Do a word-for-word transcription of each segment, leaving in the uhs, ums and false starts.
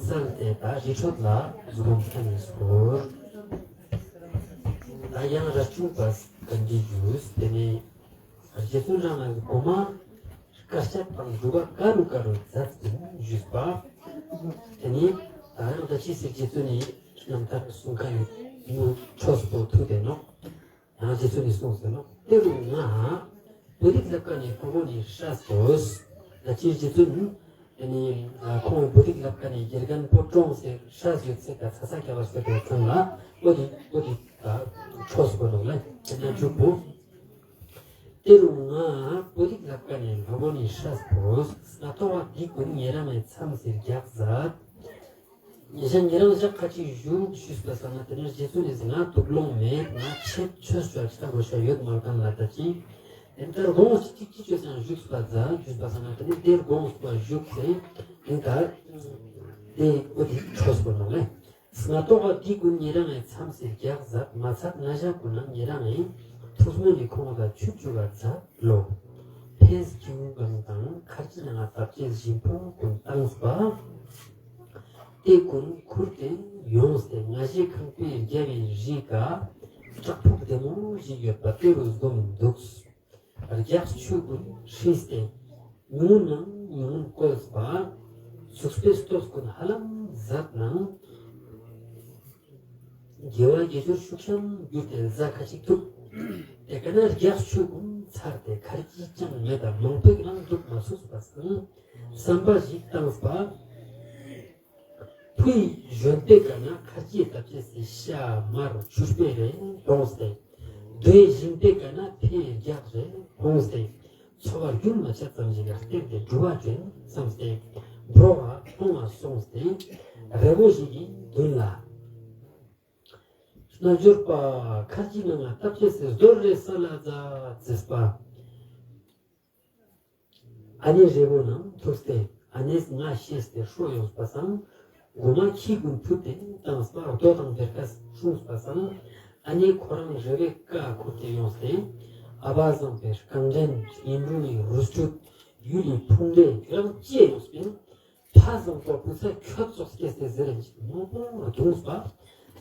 སལ་ཏེ་ད་རི་ཁྲོད་ལ་གཟུགས་ཕུང་ཁྱེར་ནས་སོང་། ད་ཡང་རས་ཆུང་པ་ག་འདྲི་ཞུས། དེ་ནས་རྗེ་བཙུན་ར་མ་གི་གོ་མ་དཀར་ཆག་དང་སྒྲུབ་པ་ག་རུ་ག་རུ་མཛད་ཀྱིན་བཞུགས་པ། དེ་ནས་ད་ཡང་ད་ཅི་ཟེར། རྗེ་བཙུན་ནི་རྣམ་ཐར་གསུང་མཁན་ནི་ནུ་ཆོས་པོ་ཐུགས་དེ་ནོག་ཡང་རྗེ་བཙུན་ནི་གསུངས་ཟེར་ནོག་དེ་རུ་ང་བོད་ཡིག་བསླབ་མཁན་ནི་ཕུ་བོ་ནི་ཧྲ་སོས། ད་ཅི་རྗེ་བཙུན་ནི་ཁོང་བོད་ཡིག་བསླབ་མཁན་ནི་དགེ་རྒན་པོ་ཀྲོང་ཟེར་ཧྲ་ཟེར་ཚེ་ད་ཚ་ཚ་རྒྱ་བ་ཟེར་བའི་ཚང་ལ་བོད་ཡིག་བོད་ཡིག་ཆོས་པོ་ནོག་ལ་དེ་ན་འཇུག་པོ། དེ་རུ་ང་བོད་ཡིག་བསླབ་མཁན་ནི་ཕུ་བོ་ནི་ཧྲ་སོས། སྔ་ཐོག་བ་འདི་ཀུན་ཉེ་རང་ངི་མཚམས་སུ་རྒྱག་མཛད། ཉེ་ཞ་ཉེ་རང་ཞག་ཁ་ཅིག་བཞུགས་ཞུས་པ་སང་ན་དེ་ནས་རྗེ་བཙུན་ནི་ང་དུག་ལོང་མེད། ང་ཆེད་ཆོས་ཤོག་ཆ་གོ་ཤ་ཡོད་མ་གང་ལ་ད་ཅི། དེ་ལྟར་དགོངས་ཅི་ཅི་ཅི་ཅོས་སང་བཞུགས་པ་མཛད། བཞུགས་པ་སང་ན་དེ་ནས་དེར་དགོངས་པ་བཞུགས་ཟེར། དེ་ལྟར་དེ་བོད་ཡིག་ཆོས་པོ་ནོག་ལེ། སྔ་ཐོག་བ་འདི་ཀུན་ཉེ་རང་ངི་མཚམས་སུ་རྒྱག་མཛད། མ་ཚད་ང་ཞ་ཀུན་ན་ཉེ་རང་ངི་ཐུགས་སྨོན་ནི་ཁོང་ལ་ཆུ་བཅུ་བ་མཛད་ལོ། ཕེས་སྐྱེ་བོ་གང་དང་ཁར་ཅི་ནང་ང་བཏབ་ཅེས་བཞིན་ཕུང་ཀུན་བཏང་སྤ། དེ་ཀུན་ཁུར་ཏེ་ཡོངས་ཏེ་ང་ཞའི་ཁང་པའི་རྒྱབ་བའི་རི་ཀ་བྲག་ཕུག་བདེ་མོ་ཞིག་ཡོད་པ་དེ་རུ་བསྒོམས་འདུག་རྒྱགས་ཆུ་ཀུན་ཧྲིས་ཏེ་ཉུང་ངུ་ནང་ཉུང་ངུ་བཀོལ་སྤ། གཟུགས་པོའི་སྟོབས་ཀུན་ཧ་ལམ་ཟད་ནང་། དགེ་བ་དགེ་སྦྱོར་ཤུགས་ཤམ་གྱུར་ཏེ་ཟ་ཁ་ཅིག་ཐུབ། དེ་ཀ་ན་རྒྱགས་ཆུ་ཀུན་ཚར་ཏེ་ཁར་ཅི་ཅང་མེད་དང་མང་པོའི་རང་འདུག་མ་ཚུགས་པ་སང་བསམ་པ་ཞིག་བཏང་སྤ། ཕུའི་གཞོན་པའི་ཀ་ན་ཁར་ཅི་བཏབ་ཅེས་སི་ཤ་མར་ཆུར་པེ་རེ་གཏོང་སྟེ། སྡོད་བཞིན་པའི་ཀ་ན་ཕེ་རྒྱགས་རེ་གཏོང་སྟེ། འཚོ་བ་རྒྱུན་མ་ཆད་ཙམ་ཞིག་ལ་བརྟེན་ཏེ་འགྲུལ་བ་ཅན་བསམ་སྟེ། འབྲོག་ལ་མཐོང་བ་སོང་སྟེ། རི་བོ་ཞིག་གི་མདུན་ལ། རྣལ་འབྱོར་པ་ཁར་ཅི་ནང་ང་བཏབ་ཅེས་སི་རྡོ་རེ་ས་ལ་ཛ་ཛེས་པ། ཨ་ནེ་རི་བོ་ནང་ཐུག་སྟེ་ཨ་ནེས་ང་ཤེས་ཏེ་ཧྲོ་ཡོངས་པ་སང་། མགོ་མ་ཁྱི་ཀུན་ཕུད་དེ་བཏང་སྤ་རྡོ་དང་བེར་ཀ་སྲུངས་པ་སང་། ཨ་ནེ་ཁོ་རང་རི་བོའི་ཀ་ཁུར་ཏེ་ཡོངས་ཏེ། ཨ་བ་བཟང་པའི་རྐང་འདྲེན་ཉིན་རུ་ནི་རུ་སྐྱོད་ཡུལ་ལི་ཕུང་འདྲེ་རང་སྐྱེས་ཡོངས་པིན། ཕ་བཟང་པོ་བུ་ཚ་ཁྱོད་ཙོགས་སྐྱེས་ཏེ་ཟེར་རེ་མོ་པོ་རྡུངས་པ།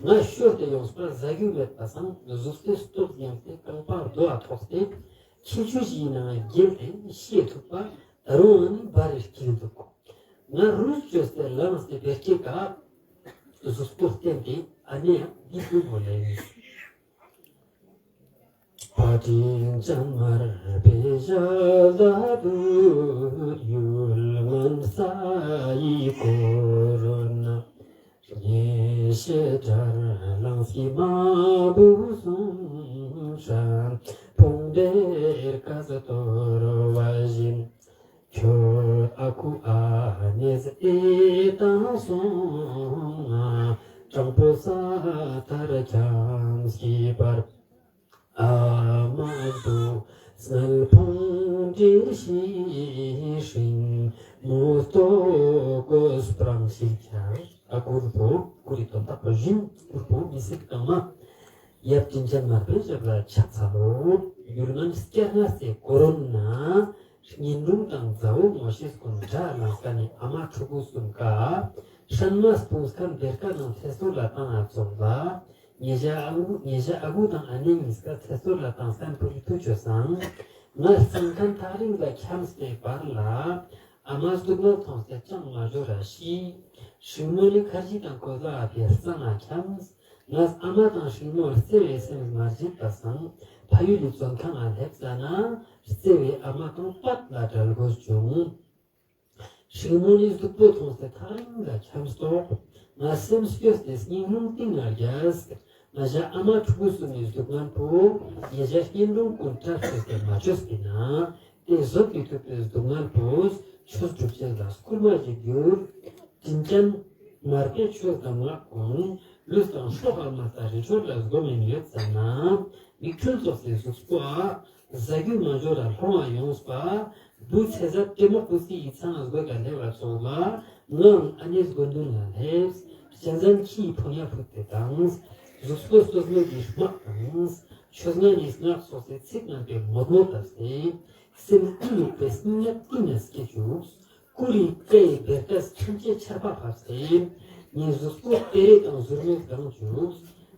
ང་ཤོར་ཏེ་ཡོངས་པ་ཟ་རྒྱུ་མེད་པ་སང་གཟུགས་ཏེ་སྟོབས་ཉམས་ཏེ་རྐང་པ་རྡོ་ཨ་ཐོགས་ཏེ། ཁྱི་ཆུ་ཞིག་ནང་བརྒྱལ་ཏེ་ཤི་ཐུབ་པ་ད་རུང་ཨ་ནི་བར་རེ་སྐྱིད་འདུག་ང་རུས་བཅོས་ཏེ་ལངས་ཏེ་བེར་ཀེ་ཀ་གཟུགས་པོ་བསྟན་ཏེ་ཨ་ནེ་ཡང་འདི་ཀུན་མོ་ལེན། བ་དྲིན་ཅན་མར་པེ་ཞ་ལ་དུ་ཡུལ་ངན་ས་ཡི་ཀོ་རུ་ན། ཉེ་ཤེས་དྲར་ལངས་ཀྱི་མ་བུ་སུམ་ཧྲ་ཕུང་འདེར་ཀ་ས་གཏོར་བ་བཞིན། ཁྱོད་ཨ་ཁུ་ཨ་ནེས་ཨེ་ཏང་སོང་ང་དྲང་པོ་ས་ཐར་འཁྱམས་ཀྱི་བར། ཨ་མ་དུ་སྔལ་ཕུང་འདྲེ་ཤི་ཧྲིང་མོ་ཏོ་གོ་སྤྲང་ཞིག་ཁྱབ། ཨ་གུར་པོ་གུ་རི་དོན་དག་པ་བཞིན་གུར་པོ་མི་སྲིད་གང་མ། ཡབ་དྲིན་ཅན་མར་པའི་ཞབས་ལ་ཕྱག་འཚལ་ལོ། ཡུལ་ངན་སྐྱ་ང་སེ་ཀོ་རོ་ན། ཉིན་དྲུང་དང་མཛའ་བོ་ངོ་ཤེས་ཀུན་དགྲ་ལངས་ཀ་ནི་ཨ་མ་ཕྲུ་གུ་གསུམ་ཀ། ཧྲན་མ་སྤུངས་ཁན་བེར་ཀ་ནང་ཐེ་སོར་ལ་བཏང་ང་ཚོགས་ལ། ཉེ་ཞ་ཨ་ཁུ་ཉེ་ཞ་ཨ་ཁུ་དང་ཨ་ནེ་གཉིས་ཀ་ཐེ་སོར་ལ་བཏང་སྟན་པུ་རི་ཐུ་ཆོས་སང་། ང་སང་ཁན་ཐག་རིང་ལ་འཁྱམས་ཏེ་བར་ལ། ཨ་མ་སྡུག་བསྔལ་མཐོང་སྟེ་ཅང་མ་འབྱོར་ར་ཤི། ཧྲིང་མོ་ནི་ཁར་ཇི་དང་ཀོ་ལ་ཨ་ཕའི་རྩ་ང་འཁྱམས། ངས་ཨ་མ་དང་ཧྲིང་མོར་བརྩེ་བའི་སེམས་མ་བརྗེད་པ་སང་ཕ་ཡུལ་ལི་བཙོན་ཁང་ང་སླེབས་ཙ་ན་བརྩེ་བའི་ཨ་མ་དང་པད་ལ་བྲལ་དགོས་བྱུང་། ཧྲིང་མོ་ནི་སྡུག་པོ་མཐོང་སྟེ་ཐག་རིང་ལ་འཁྱམས་ཏོག་ང་སེམས་སྐྱོ་སྟེ་སྙིང་རླུང་གཏིང་ང་རྒྱས། ང་ཞ་ཨ་མ་ཕྲུ་གུ་གསུམ་ནི་སྡུག་བསྔལ་པོ། ཉེ་ཞ་སྙིང་རླུང་ཀུན་བཀྲ་ཤིས་ཏེ་མ་བཅོས་ཀྱི་ན། དེ་བཟོད་མི་ཐུབ་པའི་སྡུག་བསྔལ་པོས་ཆོས་སྒྲུབ་ཅན་ལ་སྐུལ་མ་ཞིག་འགྱུར། དྲིན་ཅན་མར་པས་ཆོས་དང་སྔགས་ཀུན་ལུས་དང་སྲོག་ཨ་མ་ལྟ་རི་ཁྲོད་ལ་བསྒོམ་ཡིན་ཡོད་ཙ་ན། མིག་འཕྲུལ་ཙོགས་སེ་གཟུགས་པོ་ཨ། ཟ་རྒྱུ་མ་འབྱོར་ར་ལྷོང་བ་ཡོངས་པ། བུ་ཚེ་ཟད་ཏྲེ་མོ་ཀུ་སི་ཡི་ཚང་ང་སྒོས་ཀ་སླེབས་པ་ཙོགས་ལ། ངའང་ཨ་ནེ་དགོན་མདུན་ལ་སླེབས། གཅན་གཟན་ཁྱིའི་ཕོ་ཉ་ཕུད་དེ་དང་། གཟུགས་པོ་སོ་སོ་གི་དམག་དང་། ཆོས་ང་ནི་སྔགས་སོགས་སེ་ཚིག་རྣམ་པའི་མོད་མོ་བཏབ་སྟེ། སེམས་ཀུན་ལུག་པའི་སྙིང་ཉག་ཀུན་ནས་སྐྱེ་བཅུག་ཀུ་རེ་ཀའི་བེར་ཀ་ཐམས་ཅད་ཆར་པ་བབས་ཏེ། ངའི་གཟུགས་པོ་སྤེ་ར་དང་ཟུར་མོས་གང་བྱུང་།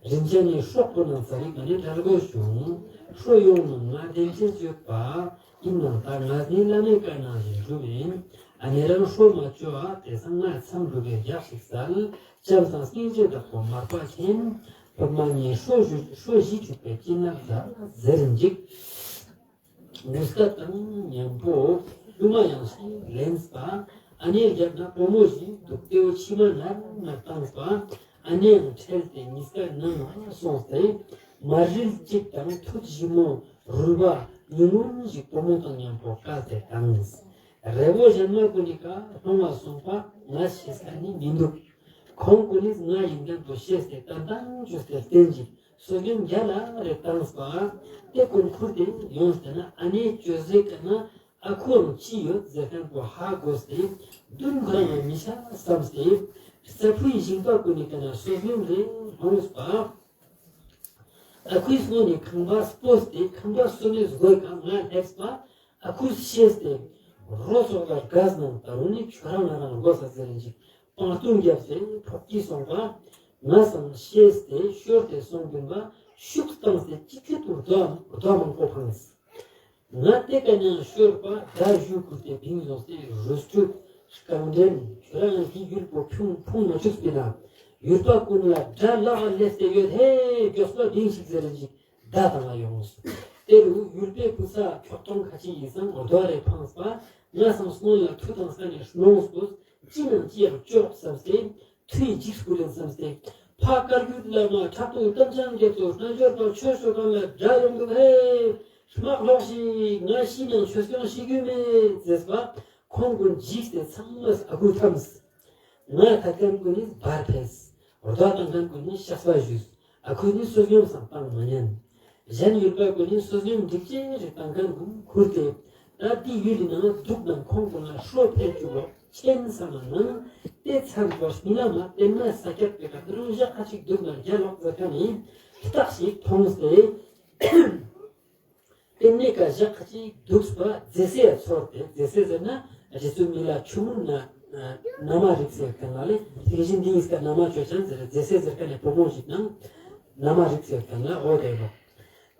རིན་ཆེན་ནི་སྲོག་པོ་ནང་ཚ་རིག་ནི་དྲལ་གོ་བྱུང་། ཧྲོ་ཡོང་ནི་ང་བདེན་ཅན་ཡོད་པ། ཡིན་ནའང་ད་ང་ནི་བླ་མའི་བཀའ་ནང་བཞིན་སྒྲུབ་ཡིན། ཨ་ནེ་རང་ཧྲོ་མ་བཅོ་ཨ། དེ་སང་ང་མཚམས་འགྲོ་བའི་རྒྱག་ཞིག་སལ། ལྕམ་སང་སྙིང་རྗེ་བདག་པོ་མར་པ་མཁྱེན། སློབ་མ་ངའི་ཧྲོ་བཞི་ཧྲོ་བཞི་བཅུག་པའི་སྤྱིན་ནག་ཟ་ཟེར་འཇིག་གུས་པ་དང་མཉམ་པོ་སློབ་མ་ཡང་ཞིག་ལེན་པ། ཨ་ནེ་རྒྱབ་ན་བུ་མོ་ཞིག་འདུག་སྟེ་འོ་མཆི་མ་ནར་ནར་བཏང་པ། ཨ་ནེའང་ཁྲེལ་ཏེ་གཉིས་ཀ་ནང་ལ་སོང་སྟེ། མར་རིལ་གཅིག་དང་ཐུད་ཞིབ་མོ་རུལ་བ་ཉུང་ངུ་ཞིག་བུ་མོ་དང་མཉམ་པོ་བཀལ་ཏེ་བཏང་། རི་བོ་གཞན་མ་ཀུན་ནི་ཀ་སྣང་བ་སོང་པ། ང་ཤེས་ས་ནི་མི་འདུག་ཁོང་ཀུན་ནི་ང་ཡིན་མཁན་པོ་ཤེས་ཏེ་ཏན་ཏན་བཅོས་ཏེ་བསྟན་ཅིང་སོ་སྐྱོན་རྒྱ་ལ་རེ་བཏང་པ། དེ་ཀུན་ཁུར་ཏེ་ཡོང་སྟེ་ན་ཨ་ནེ་བཅོས་ཟེ་ཀ་ན་ཨ་ཁུའང་ཅི་ཡོད་ཟེར་མཁན་པོ་ཧ་གོ་སྟེ་མདུན་ཁོ་རང་ལ་མི་ཆ་བསམ་སྟེ་རྩྭ་ཕུའི་ཞིང་པ་ཀུན་ནི་ཀ་ན་སོ་སྐྱོན་རེ་ལྷུང་པ། ཨ་ཁུའི་སྔོན་ནས་ཁང་པ་སྤོས་ཏེ་ཁང་པ་སོ་ནས་སྒོའི་ཁ་ང་སླེབས་པ། ཨ་ཁུས་ཤེས་ཏེ་རོ་སོགས་ལ་དགའ་སྣང་ད་རུང་ནི་ཁྱོད་རང་ང་རང་དགོས་ས་ཟེར་ཞིག་པང་ཏུང་བརྒྱབ་སྟེ་ཕོག་གིས་སོང་པ། ང་སང་ཤེས་ཏེ་ཤོར་ཏེ་སོང་དགོན་པ་ཤུགས་བཏང་སྟེ་ཅི་ཁྱོད་དུ་རྡོ་རྡོ་མང་པོ་འཕངས། ང་དེ་ཀ་ནས་ཤོར་པ་དགྲ་གཞུ་ཁུར་ཏེ་བིང་ཡོང་སྟེ་རུས་ཆུ་རྐང་འདྲེན་ཁྱོད་རང་གི་ཡུལ་པོ་ཕུང་ཕུང་མ་བཅུག་པས་ན་ཡུལ་པ་ཀུན་ལ་དགྲ་ལག་སླེབས་ཏེ་ཡོད་ཧེ་མགྱོགས་པ་བིང་ཞིག་ཟེར་ཞིག་བརྡ་བཏང་ང་ཡོང་། དེ་རུ་ཡུལ་པའི་བུ་ཚ་ཁྱོག་ཐོང་ཁ་ཆེ་ཡིན་སང་རྡོ་རེ་འཕངས་པ། ང་སང་སྔོན་ལ་མཐུ་དང་ས་ནས་སྣོངས་པོ་ཅི་ནང་ཅི་ཡང་ལྕོགས་བསམ་སྟེ་མཐུའི་འཇིགས་སྐུལ་ལེན་བསམ་སྟེ་ཕ་བཀའ་བརྒྱུད་བླ་མ་ཕྲག་དོག་གཏམ་ཅང་རྒྱལ་ཚོ་རྣལ་འབྱོར་པ་ཆོས་སོ་གང་ལ་དགྲ་ཡོང་འདུག་ཧེ། དམག་ལོག་ཞིག་ང་ཤི་ནང་ཆོས་སྐྱོང་ཤི་རྒྱུ་མེད་ཟེར་པ། ཁོང་ཀུན་འཇིགས་ཏེ་ཚང་མས་ཨ་ཁུ་འཐམས། ང་ཐད་མཁན་ཀུན་ནི་བར་ཕེབས། རྡོ་བཏང་མཁན་ཀུན་ནི་ཤག་པ་བཞུས། ཨ་ཁུ་ནི་བསོད་སྙོམས་སང་བཏང་མ་ཉན། གཞན་ཡུལ་པ་ཀུན་ནི་བསོད་སྙོམས་འགྲིག་ཅེས་རེ་བཏང་མཁན་ཀུན་ཁུར་ཏེ། ད་འདི་ཡུལ་ནང་འདུག་ནང་ཁོང་ཀུན་ལ་ཤོ་ཕེབས་བཅུག་གོ་ཆེན་ས་མ་ནང་དེ་མཚམས་པོ་མི་ལ་མ་བསྟན་ན་ས་ཁྱབ་པའི་ཀ་ཏི་རུང་ཞག་ཁ་ཅིག་འདུག་ན་རྒྱ་ལོག་ཟེར་མཁན་ནི་རྟགས་ཤིག་མཐོང་སྟེ། དེ་ནས་ཀ་ཞག་ཁ་ཅིག་འདུག་པ་རྫས་སྲས་ཚོར་ཏེ་རྫས་སྲས་ཟེར་ན་རྗེ་བཙུན་མི་ལ་ཆུང་ངུ་ན་ན་མ་རིག་ཟེར་མཁན་ལ་ལས་དེ་བཞིན་འདི་ཡིས་ཀ་ན་མ་ཆོས་ཅན་ཟེར་རྫས་སྲས་ཟེར་མཁན་ནས་བུ་མོ་ཞིག་ནང་ན་མ་རིག་ཟེར་མཁན་ལ་འོ་དེ་ལོ།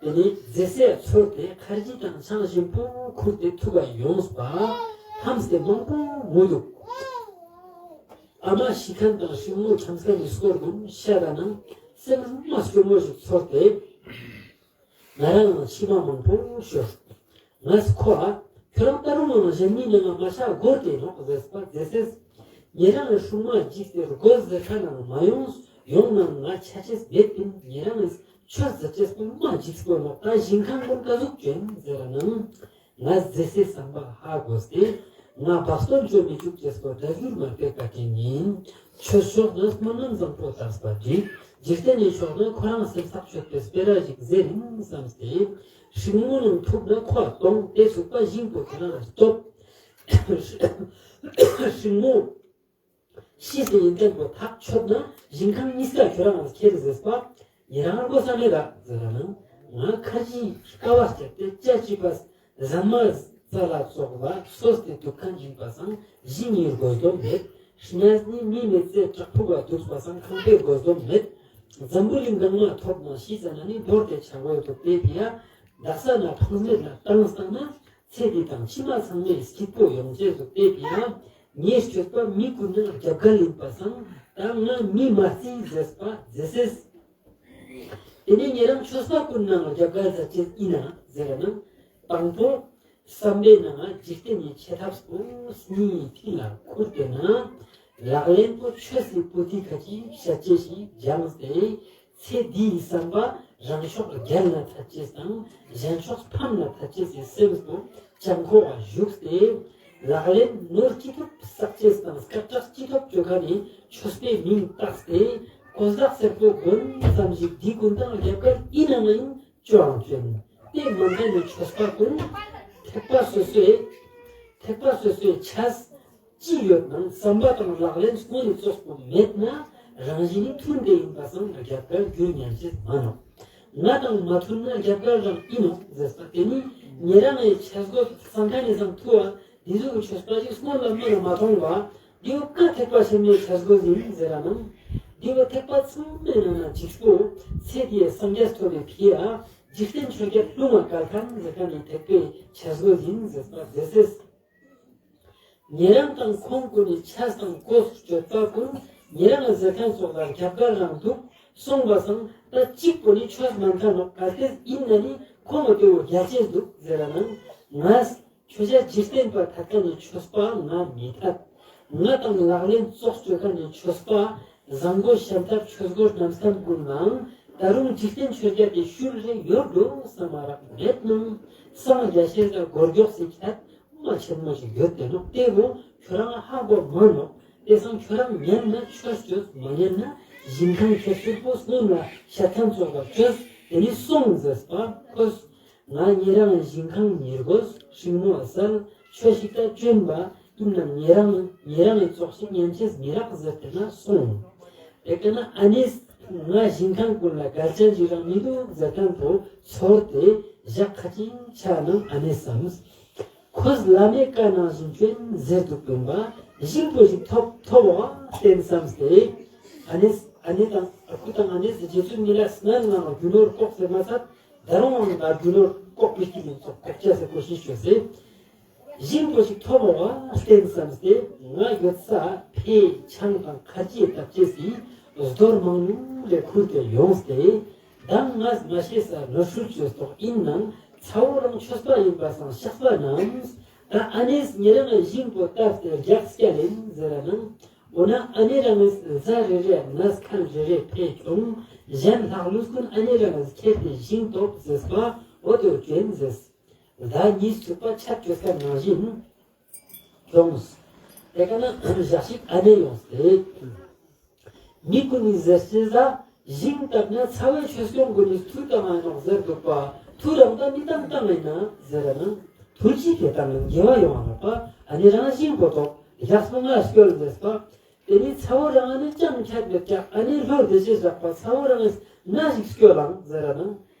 དེ་ནས་རྫས་སྲས་ཚོར་ཏེ་ཁར་ཇི་དང་ཆང་ཞིམ་པོ་ཁུར་ཏེ་ཐུག་ག་ཡོངས་པ་ཐམས་ཏེ་མང་པོ་ངུ་འདུག་ཨ་མ་ཤི་མཁན་དང་ཤིང་མོ་ཁྲམ་ས་ནས་སྐོར་དུ་ཤ་ར་ནང་སེམས་མ་སྐྱོ་མོ་ཞིག་ཚོར་ཏེ། ང་རང་ལ་མཆི་མ་མང་པོ་ཤོར། ངས་ཁོ་ལ་ཁྱོད་རང་ད་རུང་ང་གཞན་མི་ནང་ང་མ་ཤ་སྒོར་ཏེ་ནོག་ཟེར་པ་རྫས་སྲས། ཉེ་རང་ངི་སྲུང་མ་འཇིགས་ཏེ་སྒོ་ཟེར་ཁ་ནང་མ་ཡོང་ཡོང་ནང་ང་ཆ་ཆེས་མེད་པིན། ཉེ་རང་ངི་ཆོས་ཟེར་ཆེས་པིན་མ་འཇིགས་པོ་ནོག་ད་ཞིང་ཁང་ཀུན་ཀ་ཟུག་ཅན་ཟེར་ནང་། ང་རྫས་སྲས་བསམ་པ་ཧ་གོ་སྟེ། ང་བག་སྟོན་བཅོ་མི་བཅུག་ཅེས་པོ་དགྲ་བསྒྱུར་མ་དཔེ་བཀའ་དྲིན་ཡིན། ཆོས་ཕྱོགས་ནི་སྨོན་ལམ་བཟང་པོ་དར་པ་འགྲིག་འཇིག་རྟེན་ནི་ཕྱོགས་ནི་ཁོ་རང་སེམས་ཐག་ཆོད་པའི་སྤེ་ར་ཞིག་ཟེར་ཡིན་བསམ་སྟེ། ཧྲིང་མོ་རྣམས་ཐུག་ན་ཁོ་གཏོང་དེ་ཚུགས་པ་ཞིང་པོ་དེ་རང་སྟོབས། ཧྲིང་མོ། ཤི་སྟེ་ཡིན་ཏན་པོ་ཐག་ཆོད་ན་ཞིང་ཁམས་གཉིས་ཀ་ཁྱོད་རང་ཁྱེར་ཟེར་པ། ཡི་རང་དགོས་ས་མེད་ད་ཟེར་ན། ང་ཁ་ཅིག་དཀའ་བ་སྤྱད་དེ་ཅ་ཅི་པ་ཟ་མ་རྩ་ལ་སོགས་ལ་སོས་ཏེ་དུག་ཁན་ཡིན་པ་སང་ཞིང་ཉིད་དགོས་དོན་མེད། གནས་ནི་མི་མེད་ཚེ་བྲག་ཕུག་ལ་དུག་པ་སང་ཁང་པའི་དགོས་དོན་མེད། འཛམ་བུ་གླིང་གང་ལ་ཐོབ་ན་ཤི་ཟ་ན་ནི་འབོར་ཏེ་ཆ་བོའི་དུག་དེ་དེ་ཡ། དག་ས་ན་ཕངས་མེད་ལ་བཏང་བཏང་ན། ཚེ་འདི་དང་ཕྱི་མ་ཚང་མས་སྐྱིད་པོ་ཡོང་ཅེས་སུ་བལྟས་ཡང་ངས་ཆོས་པ་མི་ཀུན་ནང་རྒྱབ་འགལ་ཡིན་པ་སང་ད་ང་མི་མ་རྩིས་ཟེར་པ་མཛེས་སེས། དེ་ནས་ཉེ་རང་ཆོས་པ་ཀུན་ནང་རྒྱབ་འགལ་ཟེར་ཅེས་ཡིན་ན་ཟེར་ན། དང་པོ། བསམ་པའི་ནང་འཇིག་རྟེན་ནི་ཆེ་ཐབས་པོ་གཉིས་ཐིག་ལ་ཁུར་ཏེ་ན། ལག་ལེན་པོ་ཆོས་སི་པོ་ཏི་ཁ་ཅིག་བཤད་ཅེས་ཤིག་སྦྱངས་ཏེ། ཚེ་འདིའི་བསམ་པ་རང་ཕྱོགས་རྒྱལ་ན་ཐད་ཅེས་དང་གཞན་ཕྱོགས་ཕམ་ན་ཐད་ཅེས་སི་སེམས་པོ་བྱང་ཁོག་ལ་བཞུགས་ཏེ། ལག་ལེན་ནོར་ཅི་ཐུབ་བསགས་ཅེས་དང་སྐད་གྲགས་ཅི་ཐུབ་བཅོ་ཁ་ནི་ཆོས་པའི་མིང་བཏགས་ཏེ་གོ་བརྡ་སེར་པོ་དགོན་ཙམ་ཞིག་འདི་ཀུན་དང་རྒྱབ་འགལ་ཡིན་ནམ་ཡིན་ཅོའང་བཅོན། དེ་མ་འདྲ་ནི་ཆོས་པ་ཀུན་ཐེག་པ་སོ་སོའི་ཐེག་པ་སོ་སོའི་ཆས། ཅི་ཡོད་ནང་བསམ་པ་དང་ལག་ལེན་སྔོན་ནས་བཙོག་པོ་མེད་ན་རང་བཞིན་ནི་མཐུན་ཏེ་ཡིན་པ་སང་རྒྱབ་འགལ་རྒྱུ་ཉམས་བྱེད་མ་ནོག་ང་དང་མ་མཐུན་ན་རྒྱབ་འགལ་རང་ཡིན་ནོག་ཟེར་ས་དེ་ནི་ཉེ་རང་ངའི་ཆས་སྒོ་སང་ཁ་ནས་སང་ཐུ་བ་ འདི་ཚོ་གི་ཆོས་པ་ཞིག་སྔོན་ལ་མི་ལ་མ་མཐོང་བ། འདི་བོ་ཀ་ཐེག་པ་ཆེན་པོའི་འཆར་སྒོ་ཡིན་ཟེར་ར་ནང་། འདི་བོ་ཐེག་པ་ཚང་མའི་ནང་ན་གཅིག་པོ། ཚེ་འདིའི་སངས་རྒྱས་ཐོབ་པའི་ཕི་ཡ། འཇིག་རྟེན་ཆོས་བརྒྱད་ལྷུང་བ་སྐལ་མཁན་ཟེར་མཁན་ནི་ཐེག་པའི་འཆར་སྒོ་ཡིན་ཟེར་པ་ཟེར་ཟེར། ཉེ་རང་དང་ཁོང་ཀུན་ནི་ཆས་དང་གོས་སྤྱོད་པ་ཀུན། ཉེ་རང་ཟེར་མཁན་སོགས་ལ་རྒྱབ་འགལ་རང་འདུག་གསུངས་པ་སང་། ད་གཅིག་པོ་ནི་ཆོས་མ་མཁན་ནོག་གལ་ཏེ་ཡིན་ན་ནི་ཁོང་གི་དེ་བོ་རྒྱ་ཆེས་འདུག་ཟེར་ར་ནང་། ང་ཆོས་བྱ་འཇིག་རྟེན་པ་ཐད་ཀ་ནི་ཆོས་པ་ང་མི་ཐད། ང་དང་ལག་ལེན་བཙོག་སྤྱོད་མཁན་ནི་ཆོས་པ། བཟང་པོ་ཤམ་ཐབས་ཆོས་སྒོ་རྣམ་སྟན་ཀུན་ནང་། ད་རུང་འཇིག་རྟེན་ཆོས་བརྒྱད་དེ་ཤུལ་རེ་ཡོད་འགྲོ་བསམ་མ་རག་མེད་ནང་། སངས་རྒྱ་ཤེས་ལ་སྒོར་མགྱོགས་སི་ཁྱད་མ་ཆེན་མོ་ཞིག་ཡོད་དེ་ནོག་དེ་བོ་ཁྱོད་རང་ཧ་གོ་མ་ནོག་དེ་སང་ཁྱོད་རང་ཉན་ན་ཆོས་ཆོས་མ་ཉན་ན་ཞིང་ཁང་ཁྱེར་ཤུལ་པོ་སྔོན་ལ་ཤ་ཐང་ཚོགས་པ་ཆོས་དེ་ནི་སོང་ཟེར་པ་ཁོས། ང་ཉེ་རང་ཞིང་ཁང་ཉེར་དགོས་ཤིང་མོ་གསལ་ཆོས་ཤིག་ད་བཅོན་པ་ཡིན་ནམ་ཉེ་རང་ཉེ་རང་ལས་ཙོག་ཞིག་ཉན་ཆེས་མི་རག་ཟེར་དེ་ན་སོང་། དེ་ཀ་ན་ཨ་ནེས་ང་ཞིང་ཁང་ཀུན་ལ་གལ་ཆེན་ཞིག་རང་མི་འདུག་ཟེར་མཁན་པོ་ཚོར་ཏེ་ཞག་ཁ་ཅིག་ཆ་ནང་ཨ་ནེས་བསམས། ཁོས་བླ་མའི་བཀའ་ནང་བཞིན་བཅོན་ཟེར་འདུག་སྟོན་པ་ཞིང་པོ་ཞིག་ཐོབ་ཐོབ་བ་བརྟེན་བསམས་ཏེ། ཨ་ནེས་ཨ་ནེ་དང་ཨ་ཁུ་དང་ཨ་ནེས་རྗེ་བཙུན་མི་ལ་སྣ་ནང་རྒྱུ་ནོར་ལྐོག་ཟེར་མ་ཚད། ད་རུང་ང་རྒྱུ་ནོར་ལྐོག་པའི་སྐྱིད་ཡིན་ཚོགས་ལྐོག་ཆ་ཟེར་གོ་ཤེས་ཤོད་ཟེར། ཞིང་པོ་ཞིག་ཐོབ་བ་བརྟེན་བསམས་ཏེ་ང་ཡོད་ས་ཕའི་ཆང་དང་ཁ་ཆེའི་བཏབ་ཅེས་སི་རྡོར་མང་ལས་ཁུར་ཏེ་ཡོངས་ཏེ། ད་ང་མ་ཤེས་ས་ནོར་འཁྲུལ་བཅོས་ཐོག་ཡིན་ནང་ཚ་བོ་རང་ཆོས་པ་ཡིན་པ་སང་བཤགས་པ་ནམ། ད་ཨ་ནེས་ཉེ་རང་ཞིང་པོ་བཏབ་སྟེ་རྒྱགས་སྐྱ་ལེན་ཟེར་ར་ནང་། འོ་ན་ཨ་ནེ་རང་ངི་གཟའ་རེ་རེ་ནས་ཁན་རེ་རེ་ཕེ་ཁྱོང་གཞན་ལྷག་ལུས་ཀུན་ཨ་ནེ་རང་ངི་ཁྱེར་ཏེ་ཞིང་ཐོབ་ཟེར་པ་འོ་དོ་ཅན་ཟེར། ཟླ་གཉིས་ཚུགས་པ་ཆབ་ཆོས་ཀ་ནང་བཞིན་ཁྱོངས། དེ་ཀ་ན་ཞག་ཞིག་ཨ་ནེ་ཡོངས་ཏེ། མི་ཀུན་ནི་ཟེར་ཅེས་ཟ་ཞིང་བཏབ་ན་ཚ་བའི་ཆོས་སྐྱོང་ཀུན་ནི་ཐུགས་དང་ཨ་ནོག་ཟེར་འདུག་པ་ཐུགས་རང་དང་མི་དང་བཏང་ཨེ་ན་ཟེར་ར་ན། ཐུགས་རྗེ་དེ་དང་དགེ་བ་ཡོང་བ་ལ་པ་ཨ་ནེ་རང་ཞིང་པོ་ཐོག་ཡག་སོང་ང་སྐྱོལ་ཟེར་པ། དེ་ནི་ཚ་བོ་རང་ནི་ཅང་ཁྱད་མེད་ཀྱང་ཨ་ནི་ལྷོ་དེ་ཅེས་བཞག་པ་ཚ་བོ་རང་ནི་ན་ཞིག་སྐྱོ་ལང་ཟེར་ར་ན།